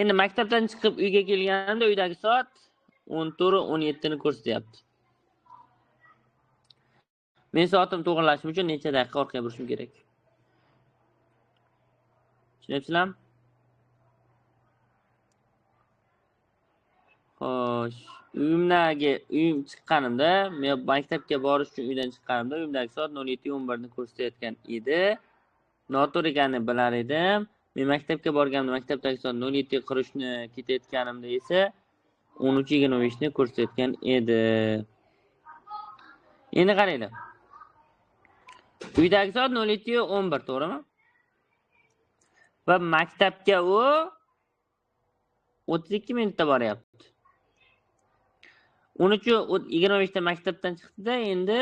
Endi maktabdan chiqib uyga kelganimda uydagi soat 14:17 ni ko'rsatyapti. Men soatim to'g'rilashim uchun necha daqiqa orqaga burishim kerak? Tushunyapsizlarmi? Xo'sh, uyim chiqqanimda, men maktabga borish uchun uydan chiqqanimda uyimdagi soat 07:11 ni ko'rsatayotgan edi. Noto'g'ri ekanini bilar edim. Men maktabga borganimda maktabdagi soat 07:43 ni, ketayotganimda esa 13:25 ni ko'rsatayotgan edi. Endi qaranglar. Uydagi soat 07:11, to'g'rimi? Va maktabga u 32 minutda boryapti. 13:25 da maktabdan chiqdi-da, endi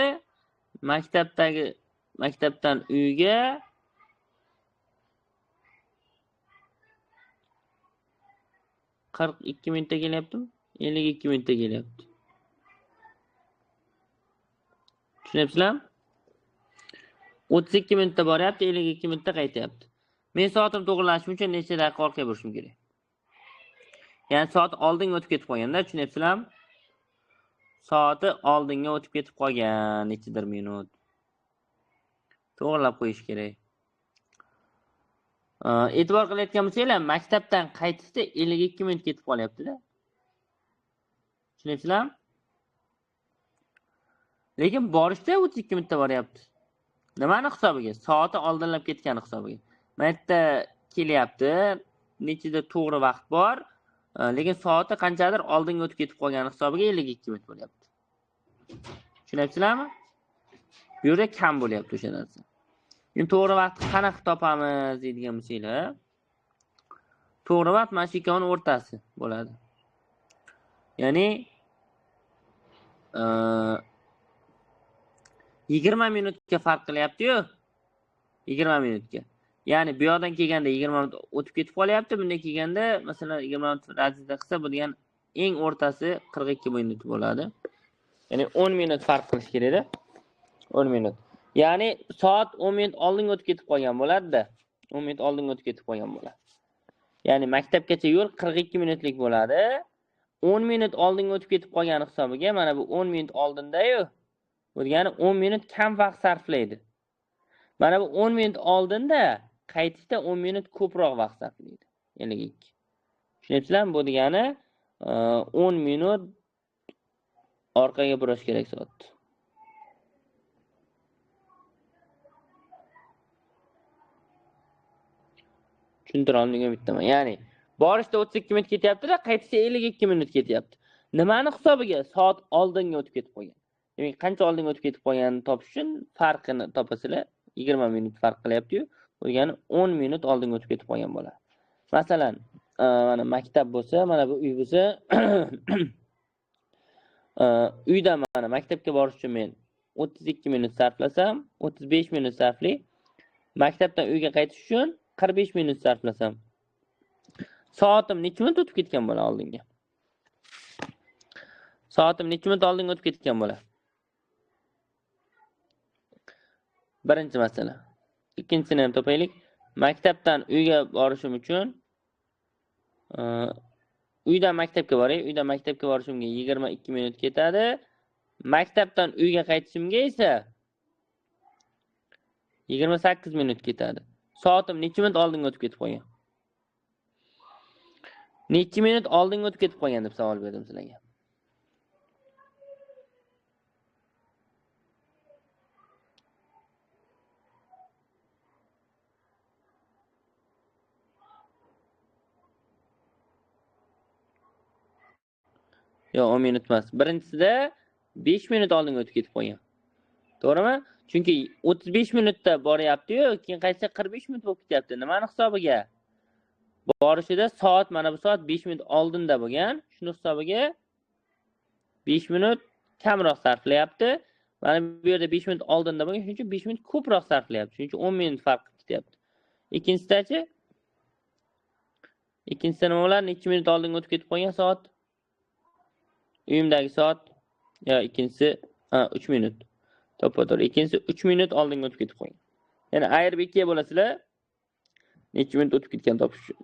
maktabdan uyga 42 minutda kelyaptimi? 52 minutda kelyapti. Tushunyapsizlarmi? 32 minutda boryapti, 52 minutda qaytyapti. Men soatim to'g'rilashim uchun necha daqiqa orqaga burishim kerak? Ya'ni soat oldinga o'tib ketib qolganda, tushunyapsizlarmi? Soati oldinga o'tib ketib qolgan nechadir minut. To'g'rilab qo'yish kerak. E'tibor qilayotgan bo'lsanglar, maktabdan qaytishda 52 minut ketib qolyapti-da. Tushunyapsizlarmi? Lekin borishda 32 minutda boryapti. Nimani hisobiga? Soati oldinlab ketgani hisobiga. Mana yerda kelyapti, nechida to'g'ri vaqt bor, lekin soati qanchadir oldinga o'tib ketib qolgani hisobiga 52 minut bo'lyapti. Tushunyapsizlarmi? Bu yerda kam bo'lyapti o'sha narsa. Endi to'g'ri vaqtni qanaqa topamiz deydigan bo'lsanglar, to'g'ri vaqt mana shu ikkovining o'rtasi bo'ladi. Ya'ni 20 minutga farq qilyapti-yu. 20 minutga. Ya'ni bu yoqdan kelganda 20 minut o'tib ketib qolyapti, bundan kelganda masalan 20 minut razida qilsa, bu degan eng o'rtasi 42 minut bo'ladi. Ya'ni 10 minut farq qilish kerak-da. 10 minut. Ya'ni soat 10 minut oldinga o'tib ketib qolgan bo'ladi-da. 10 minut oldinga o'tib ketib qolgan bo'ladi. Ya'ni maktabgacha yo'l 42 minutlik bo'ladi. 10 minut oldinga o'tib ketib qolgani hisobiga mana bu 10 minut oldinda-yu. Bu degani 10 minut kam vaqt sarflaydi. Mana bu 10 minut oldinda qaytishda 10 minut ko'proq vaqt sarflaydi. 52. Tushunyapsizlarmi? Bu degani 10 minut orqaga burish kerak soatni. Tushuntira olmagan bittaman. Ya'ni borishda 32 minut ketyapti-da, qaytishda 52 minut ketyapti. Nimani hisobiga? Soat oldinga o'tib ketib qolgan. Demak, qancha oldinga o'tib ketib qolganini topish uchun farqini topasizlar. 20 minut farq qilyapti-yu. Bu degani 10 minut oldinga o'tib ketib qolgan bo'ladi. Masalan, mana maktab bo'lsa, mana bu uy bo'lsa, uydan mana maktabga borish uchun men 32 minut sarflasam, 35 minut sarfli. Maktabdan uyga qaytish uchun 45 minut sarflasam, soatim necha minut o'tib ketgan bo'ladi oldinga? Soatim necha minut oldinga o'tib ketgan bo'ladi? Birinchi masala. Ikkinchisini ham topaylik. Maktabdan uyga borishim uchun uydan maktabga boray. Uydan maktabga borishimga 22 minut ketadi. Maktabdan uyga qaytishimga esa 28 minut ketadi. Soatim necha minut oldinga o'tib ketib qolgan? Necha minut oldinga o'tib ketib qolgan deb savol berdim sizlarga. Yo'q, 10 minut emas. Birinchisida 5 minut oldinga o'tib ketib qolgan. To'g'rimi? Chunki 35 minutda boryapti-yu, keyin qaytsa 45 minut bo'lib ketyapti. Nimani hisobiga? Borishida soat, mana bu soat 5 minut oldinda bo'lgan. Shuni hisobiga 5 minut kamroq sarflayapti. Mana bu yerda 5 minut oldinda bo'lgan, shuning uchun 5 minut ko'proq sarflayapti. Shuning uchun 10 minut farq ketyapti. Ikkinchisidachi? Ikkinchisida nima bo'ladi? Necha minut oldinga o'tib ketib qolgan soat? Uyimdagi soat yo ikkinchisi 3 minut. To'ppa-to'g'ri. Ikkinchisi 3 minut oldinga o'tib ketib qolgan. Ya'ni ayirib 2 ga bo'lasizlar. Necha minut o'tib ketgan topish uchun.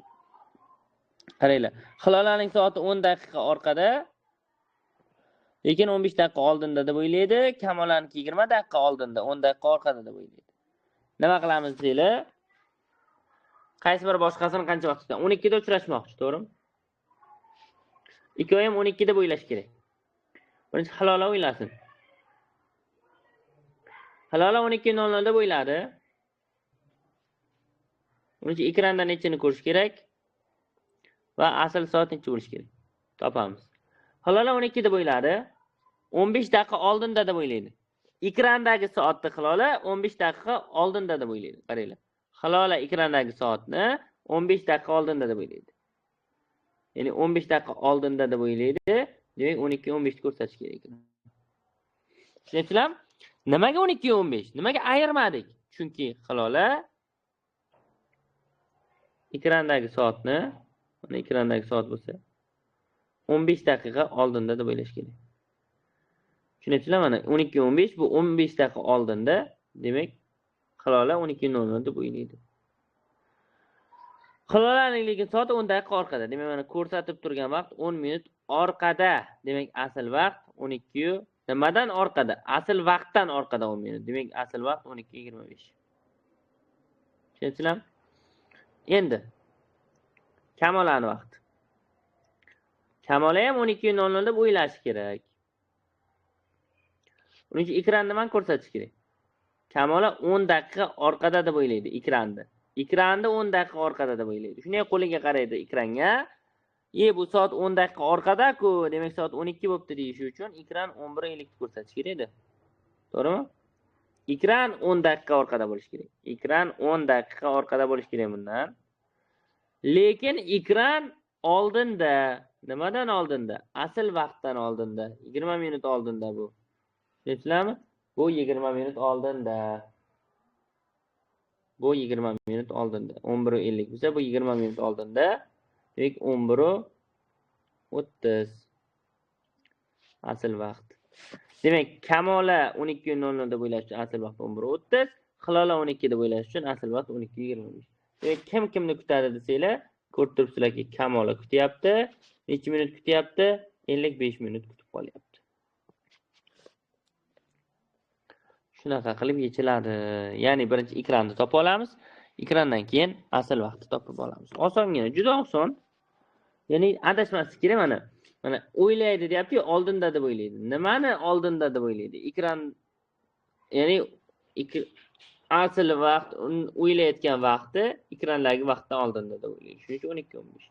Qaranglar. Hilolaning soati 10 daqiqa orqada, lekin 15 daqiqa oldinda deb o'ylaydi. Kamolaniki 20 daqiqa oldinda, 10 daqiqa orqada deb o'ylaydi. Nima qilamiz desanglar? Qaysi biri boshqasini qancha vaqt kutadi? 12 da uchrashmoqchi, to'g'rimi? Ikkovi ham 12 deb o'ylash kerak. Birinchi Hilola o'ylasin. Hilola 12:00 deb o'yladi. Uning uchun ekranda nechini ko'rish kerak va asl soat necha bo'lishi kerak? Topamiz. Hilola 12 deb o'yladi. 15 daqiqa oldinda deb o'ylaydi. Ekrandagi soatni Hilola 15 daqiqa oldinda deb o'ylaydi. Qaranglar. Hilola ekrandagi soatni 15 daqiqa oldinda deb o'ylaydi. Ya'ni 15 daqiqa oldinda deb o'ylaydi. Demak 12:15 ni ko'rsatish kerak ekan. Tushunyapsizlarmi? Nimaga 12:15? Nimaga ayirmadik? Chunki Hilola ekrandagi soatni, mana ekrandagi soat bo'lsa 15 daqiqa oldinda deb o'ylash kerak. Tushunyapsizlar? Mana 12:15 bu 15 daqiqa oldinda, demak Hilola 12:00 deb o'ylaydi. Hilolaning lekin soati 10 daqiqa orqada. Demak, mana ko'rsatib turgan vaqt 10 minut orqada. Demak, asl vaqt 12 nimadan orqada? Asl vaqtdan orqada 10 minut. Demak, asl vaqt 12:25. Tushunyapsizlarmi? Endi Kamolani vaqti. Kamola ham 12:00 deb o'ylashi kerak. Uning uchun ekran nimani ko'rsatish kerak? Kamola 10 daqiqa orqada deb o'ylaydi ekranni. Ekranda 10 daqiqa orqada deb o'ylaydi. Shunday qo'liga qaraydi ekranga. Bu soat 10 daqiqa orqada-ku, demak soat 12 bo'pti deyishi uchun ekran 11:50 ko'rsatish kerak edi. To'g'rimi? Ekran 10 daqiqa orqada bo'lishi kerak. Ekran 10 daqiqa orqada bo'lishi kerak bundan. Lekin ekran oldinda, nimadan oldinda? Asl vaqtdan oldinda. 20 minut oldinda bu. Tushunyapsizlarmi? Bu 20 minut oldinda. Bu 20 minut oldinda. 11:50 bo'lsa, bu 20 minut oldinda. Demak 11:30 asl vaqt. Demak, Kamola 12:00 deb o'ylash uchun asl vaqt 11:30, Hilola 12 deb o'ylash uchun asl vaqt 12:25. Demak, kim kimni kutadi desanglar, ko'rib turibsizlarki, Kamola kutyapti. Necha minut kutyapti? 55 minut kutib qolyapti. Shunaqa qilib yechiladi. Ya'ni birinchi ekranni topib olamiz. Ekrandan keyin asl vaqtni topib olamiz. Osongina, juda oson. Ya'ni adashmaslik kerak mana. Mana o'ylaydi deyapti-yu, oldinda deb o'ylaydi. Nimani oldinda deb o'ylaydi? Ekran, ya'ni asl vaqt, o'ylayotgan vaqti ekrandagi vaqtdan oldinda deb o'ylaydi. Shuning uchun 12:15.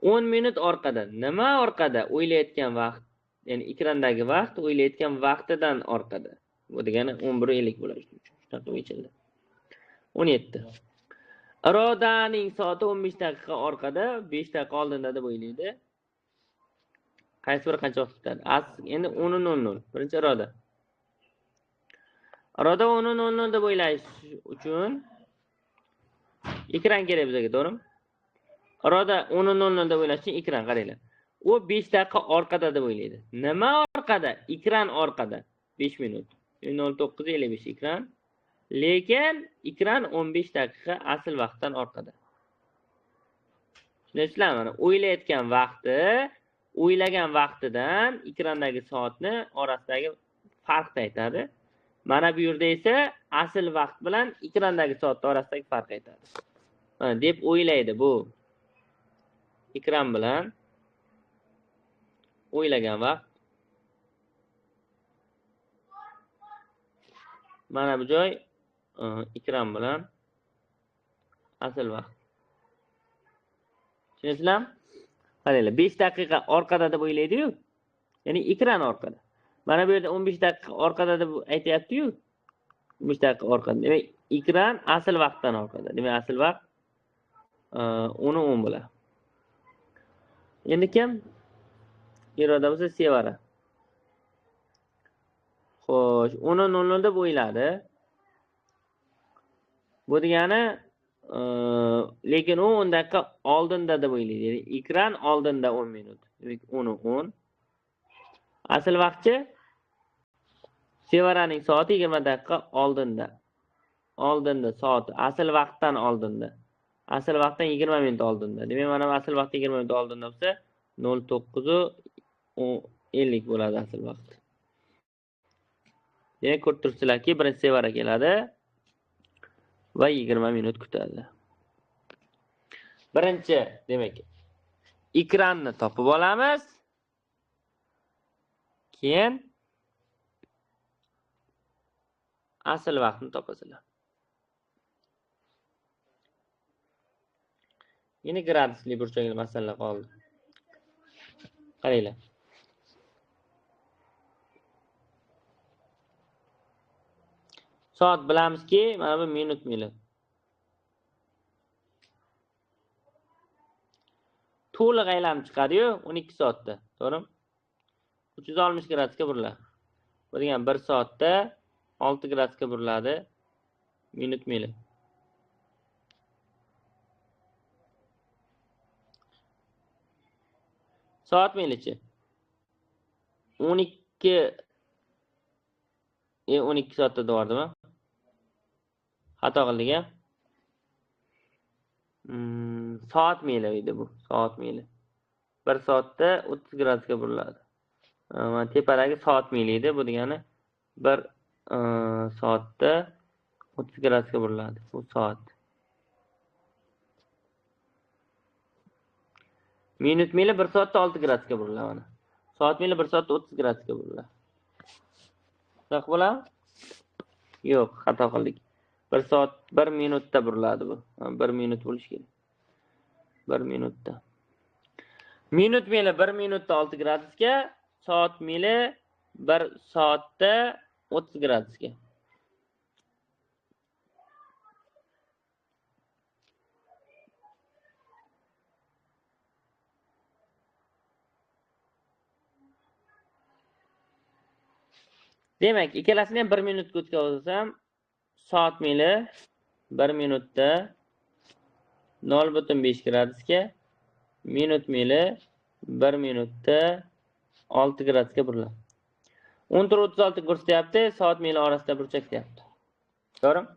10 minut orqada. Nima orqada? O'ylayotgan vaqt, ya'ni ekrandagi vaqt o'ylayotgan vaqtidan orqada. Bu degani 11:50 bo'ladi. Shunaqa yechildi. 17. Irodaning soati 15 daqiqa orqada, 5 daqiqa oldinda deb o'ylaydi. Qaysi biri qancha vaqt kutadi? Endi 10:00. Birinchi Iroda. Iroda 10:00 deb o'ylash uchun ekran kerak bizga, to'g'rimi? Iroda 10:00 deb o'ylash uchun ekran qaranglar. U 5 daqiqa orqada deb o'ylaydi. Nima orqada? Ekran orqada. 5 minut. 09:55 ekran. Lekin ekran 15 daqiqa asl vaqtdan orqada. Tushunyapsizlarmi? Mana o'ylayotgan vaqti, o'ylagan vaqtidan ekrandagi soatni orasidagi farqni aytadi. Mana bu yerda esa asl vaqt bilan ekrandagi soatning orasidagi farq aytadi. Mana deb o'ylaydi bu ekran bilan o'ylagan vaqt. Mana bu joy ekran bilan asl vaqt. Tushunyapsizlarmi? Qaranglar, 5 daqiqa orqada deb o'ylaydi-yu. Ya'ni ekran orqada. Mana bu yerda 15 daqiqa orqada deb aytayapti-yu. 15 daqiqa orqada. Demak, ekran asl vaqtdan orqada. Demak, asl vaqt 10:10 bo'ladi. Endi kim? Iroda bo'lsa Sevara. Xo'sh, 10:00 deb o'yladi. Bu degani lekin u 10 daqiqa oldinda deb o'ylaydi. Ya'ni ekran oldinda 10 minut. Demak, 10:10. Asl vaqtchi Sevaraning soati 20 daqiqa oldinda. Oldinda soati, asl vaqtdan oldinda. Asl vaqtdan 20 minut oldinda. Demak, mana bu asl vaqt 20 minut oldinda bo'lsa, 09:50 bo'ladi asl vaqt. Demak, ko'rib turibsizlarki, birinchi Sevara keladi va 20 minut kutadi. Birinchi, demak, ekranni topib olamiz. Keyin asl vaqtni topasizlar. Endi gradusli burchakli masala qoldi. Qaranglar. Soat bilamizki, mana bu minut mili. To'liq aylanib chiqadi-yu 12 soatda, to'g'rimi? 360 gradusga buriladi. Bu degani 1 soatda 6 gradusga buriladi minut mili. Soat milichi 12 soatda devordimi? Xato qildik a? Soat mili edi bu, soat mili. 1 soatda 30 gradusga buriladi. Mana tepadagi soat mili edi, bu degani 1 soatda 30 gradusga buriladi. Bu soat. Minut mili 1 soatda 6 gradusga buriladi mana. Soat mili 1 soatda 30 gradusga buriladi. Shunaqa bo'ladimi? Yo'q, xato qildik. 1 soat 1 minutda buriladi bu. 1 minut bo'lishi kerak. 1 minutda. Minut mili 1 minutda 6 gradusga, soat mili 1 soatda 30 gradusga. Demak, ikkalasini ham 1 minutga o'tkazsam, soat mili 1 minutda 0.5 gradusga, minut mili 1 minutda 6 gradusga buriladi. 14:36 ko'rsatyapti, soat mili orasida burchak deyapti. To'g'rimi?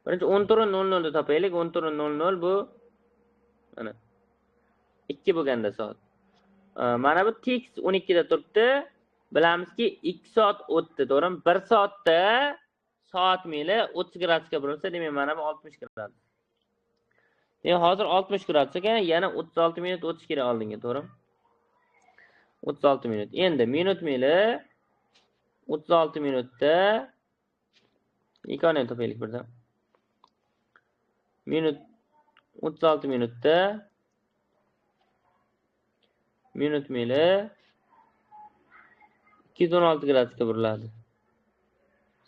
Birinchi 14:00 da topaylik. 14:00 bu mana 2 bo'lganda soat. Mana bu tekst 12 da turibdi. Bilamizki 2 soat o'tdi, to'g'rimi? 1 soatda soat mili 30 gradusga burilsa, demak mana bu 60 gradus. Demak, hozir 60 gradus ekan, yana 36 minut o'tish kerak oldinga, to'g'rimi? 36 minut. Endi minut mili 36 minutda ikkovini topaylik birdan. Minut 36 minutda minut mili 216 gradusga buriladi.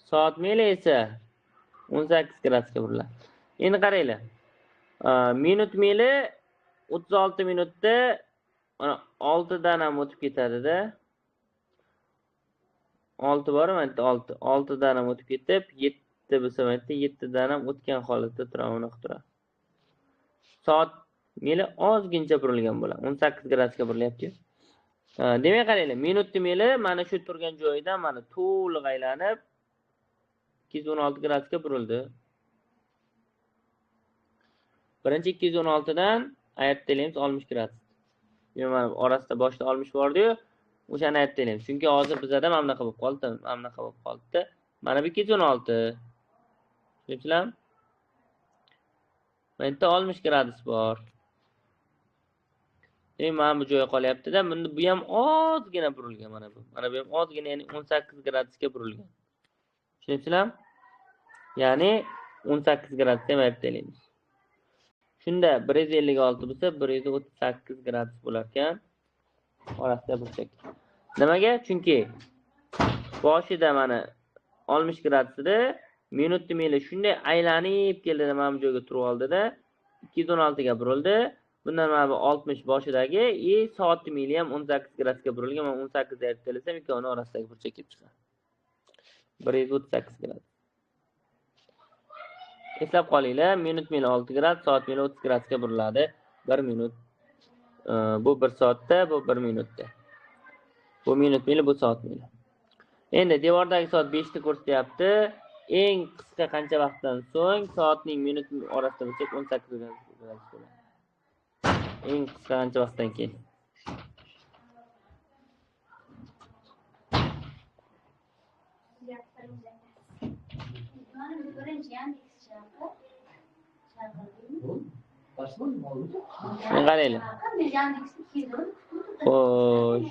Soat mili esa 18 gradusga buriladi. Endi qaranglar. Minut mili 36 minutda mana 6 dan ham o'tib ketadi-da. 6 bor, mana 6. 6 dan ham o'tib ketib, 7 bo'lsa, mana 7 dan ham o'tgan holatda turadi, unaqa turadi. Soat mili ozgincha burilgan bo'ladi. 18 gradusga burilyapti. Demak, qaranglar, minut mili mana shu turgan joyidan mana to'liq aylanib 216 gradusga burildi. Birinchi 216 dan ayirib taylaymiz 60 gradus. Demak, mana orasida boshida 60 bordi-yu, o'shani ayirib taylaymiz. Chunki hozir bizada mana bunaqa bo'lib qoldi, mana bunaqa bo'lib qoldi. Mana bu 216. Tushunyapsizlarmi? Mana yerda 60 gradus bor. Demak, mana bu joyi qolyapti-da. Bunda bu ham ozgina burilgan mana bu. Mana bu ham ozgina, ya'ni 18 gradusga burilgan. Tushunyapsizlarmi? Ya'ni 18 gradusga ham ayirib taylaymiz. Shunda 156 bo'lsa, 138 gradus bo'lar ekan. Orasida burchak. Nimaga? Chunki boshida mana 60 gradusida minut mili shunday aylanib keldi, mana bu joyga turib oldida, 216 ga burildi. Bundan mana bu 60 boshidagi i soat mili ham 18 gradusga burilgan. Men 18 ga ayirib ikkovini orasidagi burchak kelib chiqadi. 138 gradus. Eslab qolinglar, minut mili 6 gradus, soat mili 30 gradusga buriladi. 1 minut. Bu 1 soatda, bu 1 minutda. Bu minut mili, bu soat mili. Endi devordagi soat 5 ni ko'rsatyapti. Eng qisqa qancha vaqtdan so'ng soatning minut orasida burchak 18 gradus bo'ladi. Eng qisqa qancha vaqtdan keyin? Qaranglar. Xo'sh.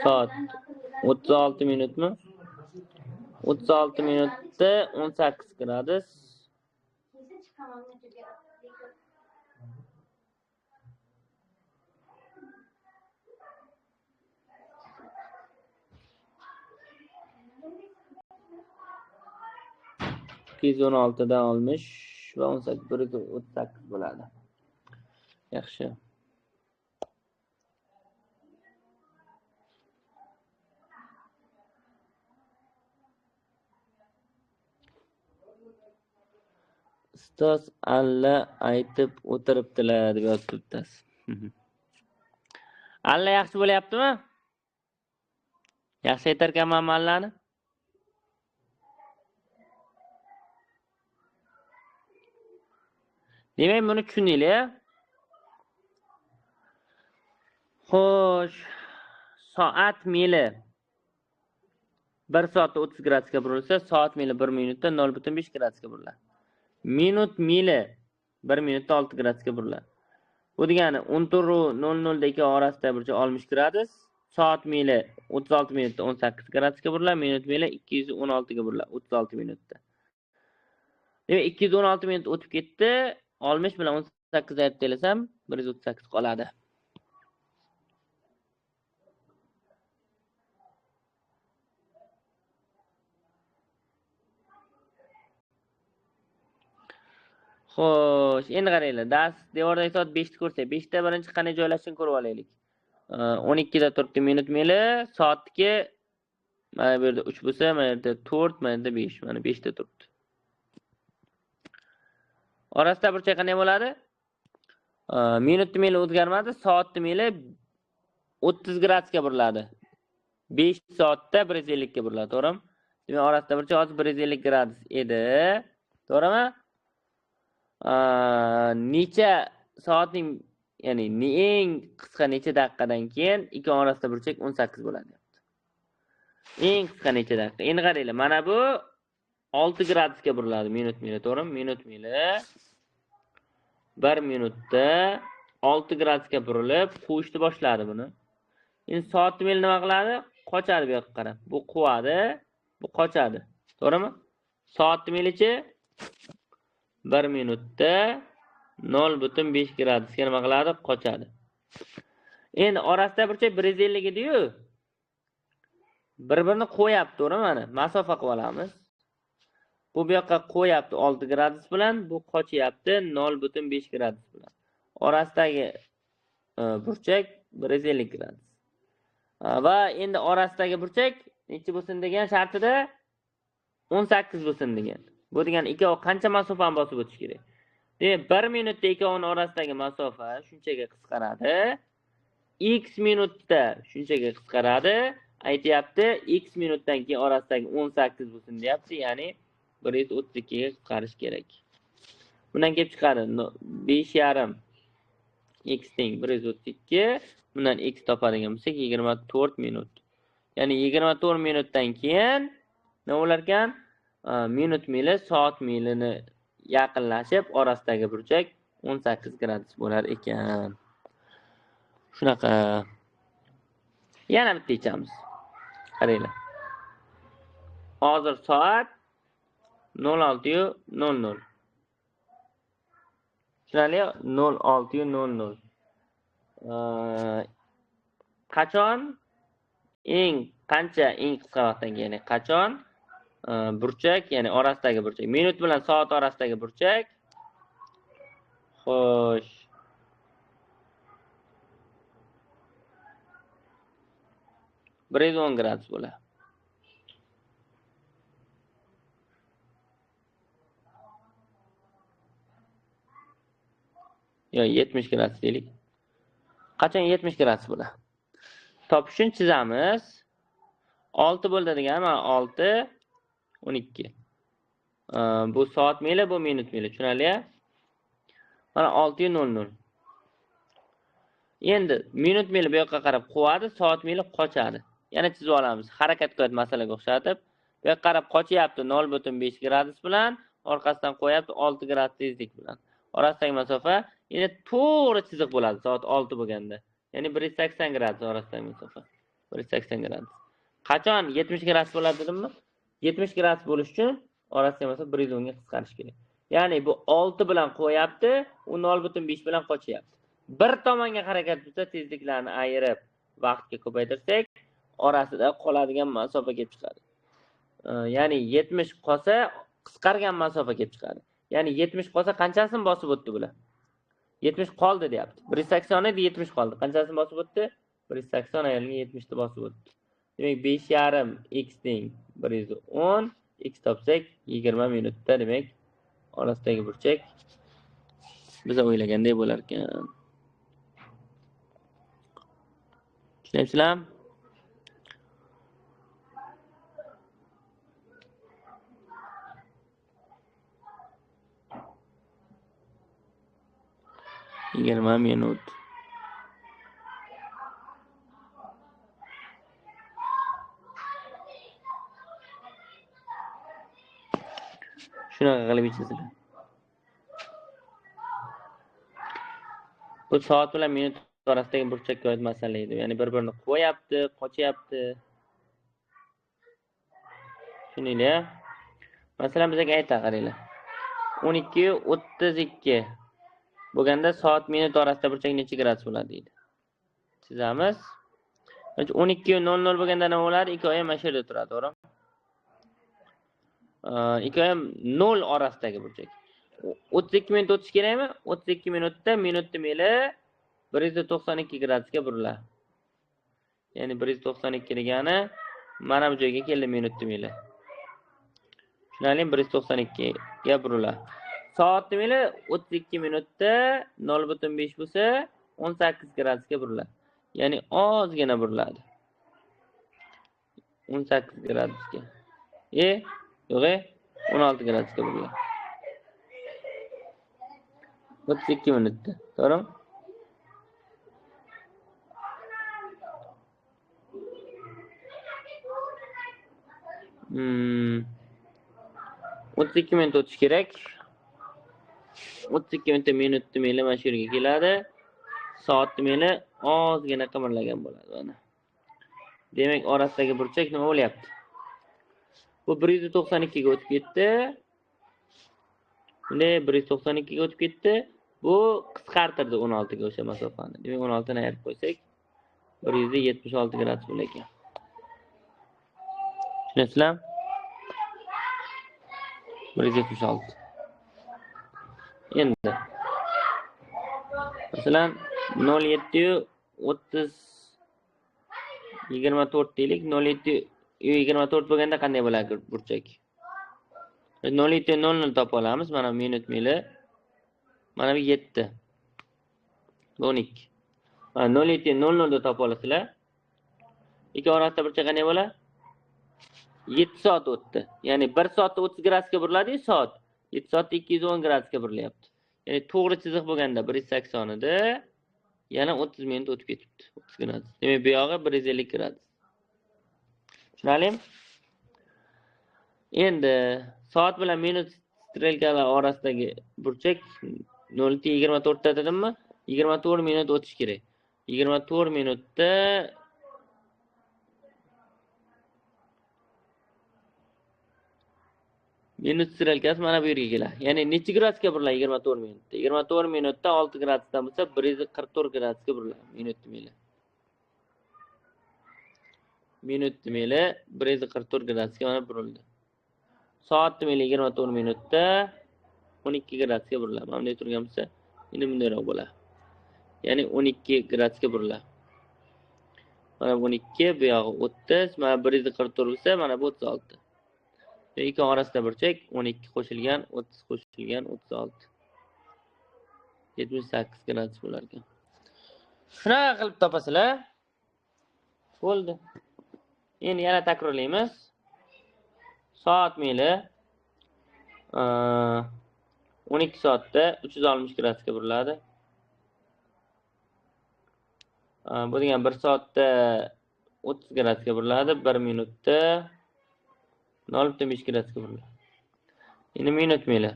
Soat 36 minutmi? 36 minutda 18 gradus. 216 dan olmish va 18 138 bo'ladi. Yaxshi. Ustoz alla aytib o'tiribdilar deb yozibdi bittasi. Alla yaxshi bo'lyaptimi? Yaxshi aytar ekanmanmi allani? Demak, buni tushundinglar. Xo'sh, soat mili 1 soatda 30 gradusga burilsa, soat mili 1 minutda 0.5 gradusga buriladi. Minut mili 1 minutda 6 gradusga buriladi. Bu degani 14:00 da ikki orasida burchak 60 gradus, soat mili 36 minutda 18 gradusga buriladi, minut mili 216 ga buriladi 36 minutda. Demak, 216 minut o'tib ketdi. 60 bilan 18 ayirib taslasam 138 qoladi. Xo'sh, endi qaranglar, dars devordagi soat 5 ni ko'rsak, 5 da birinchi qanday joylashishini ko'rib olaylik. 12 da turibdi minut mili, soatniki mana bu yerda 3 bo'lsa, mana yerda 4, mana yerda 5, mana 5 da turibdi. Orasida burchak qanday bo'ladi? Minut mili o'zgarmadi, soat mili 30 gradusga buriladi. 5 soatda 150 ga buriladi, to'g'rimi? Demak, orasida burchak hozir 150 gradus edi. To'g'rimi? Necha soatning, ya'ni eng qisqa necha daqiqadan keyin ikki orasida burchak 18 bo'ladi deyapti. Eng qisqa necha daqiqa. Endi qaranglar, mana bu 6 gradusga buriladi minut mili, to'g'rimi? Minut mili 1 minutda 6 gradusga burilib quvishni boshladi buni. Endi soat mili nima qiladi? Qochadi bu yoqqa qarab. Bu quvadi, bu qochadi. To'g'rimi? Soat milichi 1 minutda 0.5 gradusga nima qiladi? Qochadi. Endi orasida burchak 150 edi-yu. Bir-birini qo'yapti, to'g'rimi? Mana masofa qilib olamiz. Bu bu yoqqa qo'yapti 6 gradus bilan, bu qochyapti 0.5 gradus bilan. Orasidagi burchak 150 gradus. Va endi orasidagi burchak necha bo'lsin degan shartida 18 bo'lsin degan. Bu degani ikkovi qancha masofani bosib o'tish kerak? Demak, 1 minutda ikkovini orasidagi masofa shunchaga qisqaradi. X minutda shunchaga qisqaradi. Aytyapti, x minutdan keyin orasidagi 18 bo'lsin deyapti, ya'ni 132 ga qisqarish kerak. Bundan kelib chiqadi 5.5 x teng 132. Bundan x topadigan bo'lsak 24 minut. Ya'ni 24 minutdan keyin nima bo'lar ekan? Minut mili soat milini yaqinlashib orasidagi burchak 18 gradus bo'lar ekan. Shunaqa. Yana bitta yechamiz. Qaranglar. Hozir soat 06:00. Tushunarli? 06:00. Qachon eng qancha eng qisqa vaqtdan keyin, qachon Burchak, ya'ni orasidagi burchak. Minut bilan soat orasidagi burchak. Xo'sh. 110 gradus bo'ladi. Yo, 70 gradus deylik. Qachon 70 gradus bo'ladi? Topish uchun chizamiz. 6 bo'ldi degani mana 6 12. Bu soat mili, bu minut mili. Tushunarli-ya? Mana 6:00. Endi minut mili bu yoqqa qarab quvadi, soat mili qochadi. Yana chizib olamiz. Harakat qiladi masalaga o'xshatib. Bu yoqqa qarab qochyapti 0.5 gradus bilan, orqasidan qo'yapti 6 gradus tezlik bilan. Orasidagi masofa endi to'g'ri chiziq bo'ladi soat 6 bo'lganda. Ya'ni 180 gradus orasidagi masofa. 180 gradus. Qachon 70 gradus bo'ladi dedimmi? 70 gradus bo'lish uchun orasidagi masofa 110 ga qisqarishi kerak. Ya'ni bu 6 bilan qo'yapti, u 0.5 bilan qochyapti. Bir tomonga harakat qilsa tezliklarni ayirib vaqtga ko'paytirsak, orasida qoladigan masofa kelib chiqadi. Ya'ni 70 qolsa qisqargan masofa kelib chiqadi. Ya'ni 70 qolsa qanchasini bosib o'tdi bular? 70 qoldi deyapti. 180 edi, 70 qoldi. Qanchasini bosib o'tdi? 180 ayrilgan 70 ni bosib o'tdi. Demak 5.5 x teng 110, x topsak 20 minutda, demak orasidagi burchak biz o'ylagandek bo'lar ekan. Tushunyapsizlarmi? Yigirma minut. Shunaqa qilib ichasizlar. Bu soat bilan minut orasidagi burchakka oid masala edi. Ya'ni bir-birini qo'yapti, qochyapti. Tushundinglar? Masalan, bizga aytadi, qaranglar. 12:32 bo'lganda soat minut orasida burchak necha gradus bo'ladi deydi. Chizamiz. 12:00 bo'lganda nima bo'ladi? Ikkovi ham mana shu yerda turadi, to'g'rimi? Ikkovi ham 0 orasidagi burchak. 32 minut o'tish kerakmi? 32 minutda minutni meli 192 gradusga buriladi. Ya'ni 192 degani mana bu joyga keldi minutni meli. Tushunarlimi? 192 ga buriladi. Soatni meli 32 minutda 0.5 bo'lsa 18 gradusga buriladi. Ya'ni ozgina buriladi. 18 gradusga. Yo'q, 16 gradusga buriladi. 32 minutda, to'g'rimi? 32 minut o'tish kerak. 32 minutda minutni meli mana shu yerga keladi. Soatni meli ozgina qimirlagan bo'ladi mana. Demak, orasidagi burchak nima bo'lyapti? Bu 192 ga o'tib ketdi. Bunday 192 ga o'tib ketdi. Bu qisqartirdi 16 ga o'sha masofani. Demak, 16 ni ayirib qo'ysak 176 gradus bo'lar ekan. Tushunasizlarmi? 176. Endi masalan 0.7 30 24 deylik. 0.7 24 bo'lganda qanday bo'ladi burchak? 0.7 00 topa olamiz. Mana minut meli. Mana bu 7. Bu 12. Mana 0.7 00 da topa olasizlar. Ikki orasida burchak qanday bo'ladi? 7 soat o'tdi. Ya'ni 1 soatda 30 gradusga buriladi-yu soat. 7 soatda 210 gradusga burilyapti. Ya'ni to'g'ri chiziq bo'lganda 180 edi. Yana 30 minut o'tib ketibdi. 30 gradus. Demak, bu yog'i 150 gradus. Tushunarlimi? Endi soat bilan minut strelkalar orasidagi burchak 0.24 ta dedimmi? 24 minut o'tish kerak. 24 minutda minut strelkasi mana bu yerga keladi. Ya'ni necha gradusga buriladi 24 minutda? 24 minutda 6 gradusdan bo'lsa 144 gradusga buriladi minut meli. Minut meli 144 gradusga mana burildi. Soat mili 24 minutda 12 gradusga buriladi. Mana bunday turgan bo'lsa, endi bundayroq bo'ladi. Ya'ni 12 gradusga buriladi. Mana 12, bu yog'i 30, mana 144 bo'lsa, mana bu 36. Ikki orasida burchak 12 qo'shilgan 30 qo'shilgan 36. 78 gradus bo'lar ekan. Shunaqa qilib topasizlar. Bo'ldi. Endi yana takrorlaymiz. Soat mili 12 soatda 360 gradusga buriladi. Bu degan 1 soatda 30 gradusga buriladi, 1 minutda 0.5 gradusga buriladi. Endi minut mili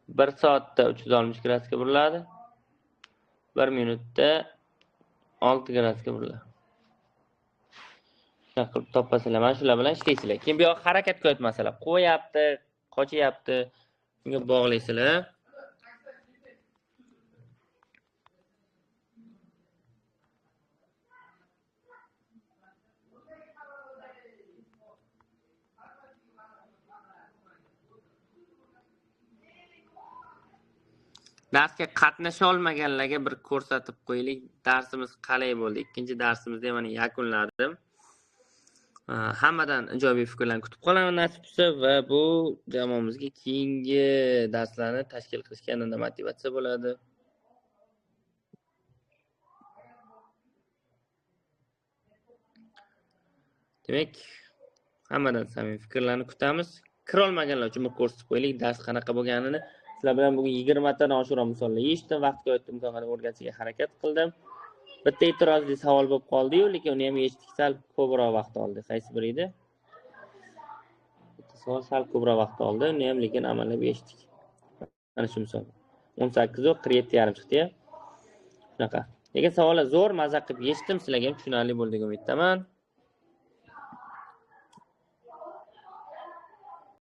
1 soatda 360 gradusga buriladi, 1 minutda 6 gradusga buriladi. Shunaqa qilib topasizlar, mana shular bilan ishlaysizlar. Keyin bu yoq harakatga oid masala. Qo'yapti, qochyapti, shunga bog'laysizlar. Darsga qatnasha olmaganlarga bir ko'rsatib qo'yaylik. Darsimiz qalay bo'ldi? Ikkinchi darsimizni mana yakunladim. Hammadan ijobiy fikrlarni kutib qolaman nasib bo'lsa va bu jamoamizga keyingi darslarni tashkil qilishga yanada motivatsiya bo'ladi. Demak, hammadan samimiy fikrlarni kutamiz. Kira olmaganlar uchun bir ko'rsatib qo'yaylik dars qanaqa bo'lganini. Sizlar bilan bugun 20 tadan oshiqroq misollar yechdim, vaqtga oid imkon qadar o'rgatishga harakat qildim. Bitta e'tirozli savol bo'lib qoldi-yu, lekin uni ham yechdik, sal ko'proq vaqt oldi. Qaysi biri edi? Bitta savol sal ko'proq vaqt oldi, uni ham lekin amallab yechdik. Mana shu misol. 18:47.5 chiqdi-ya. Shunaqa. Lekin savollar zo'r, maza qilib yechdim, sizlarga ham tushunarli bo'ldi degan umiddaman.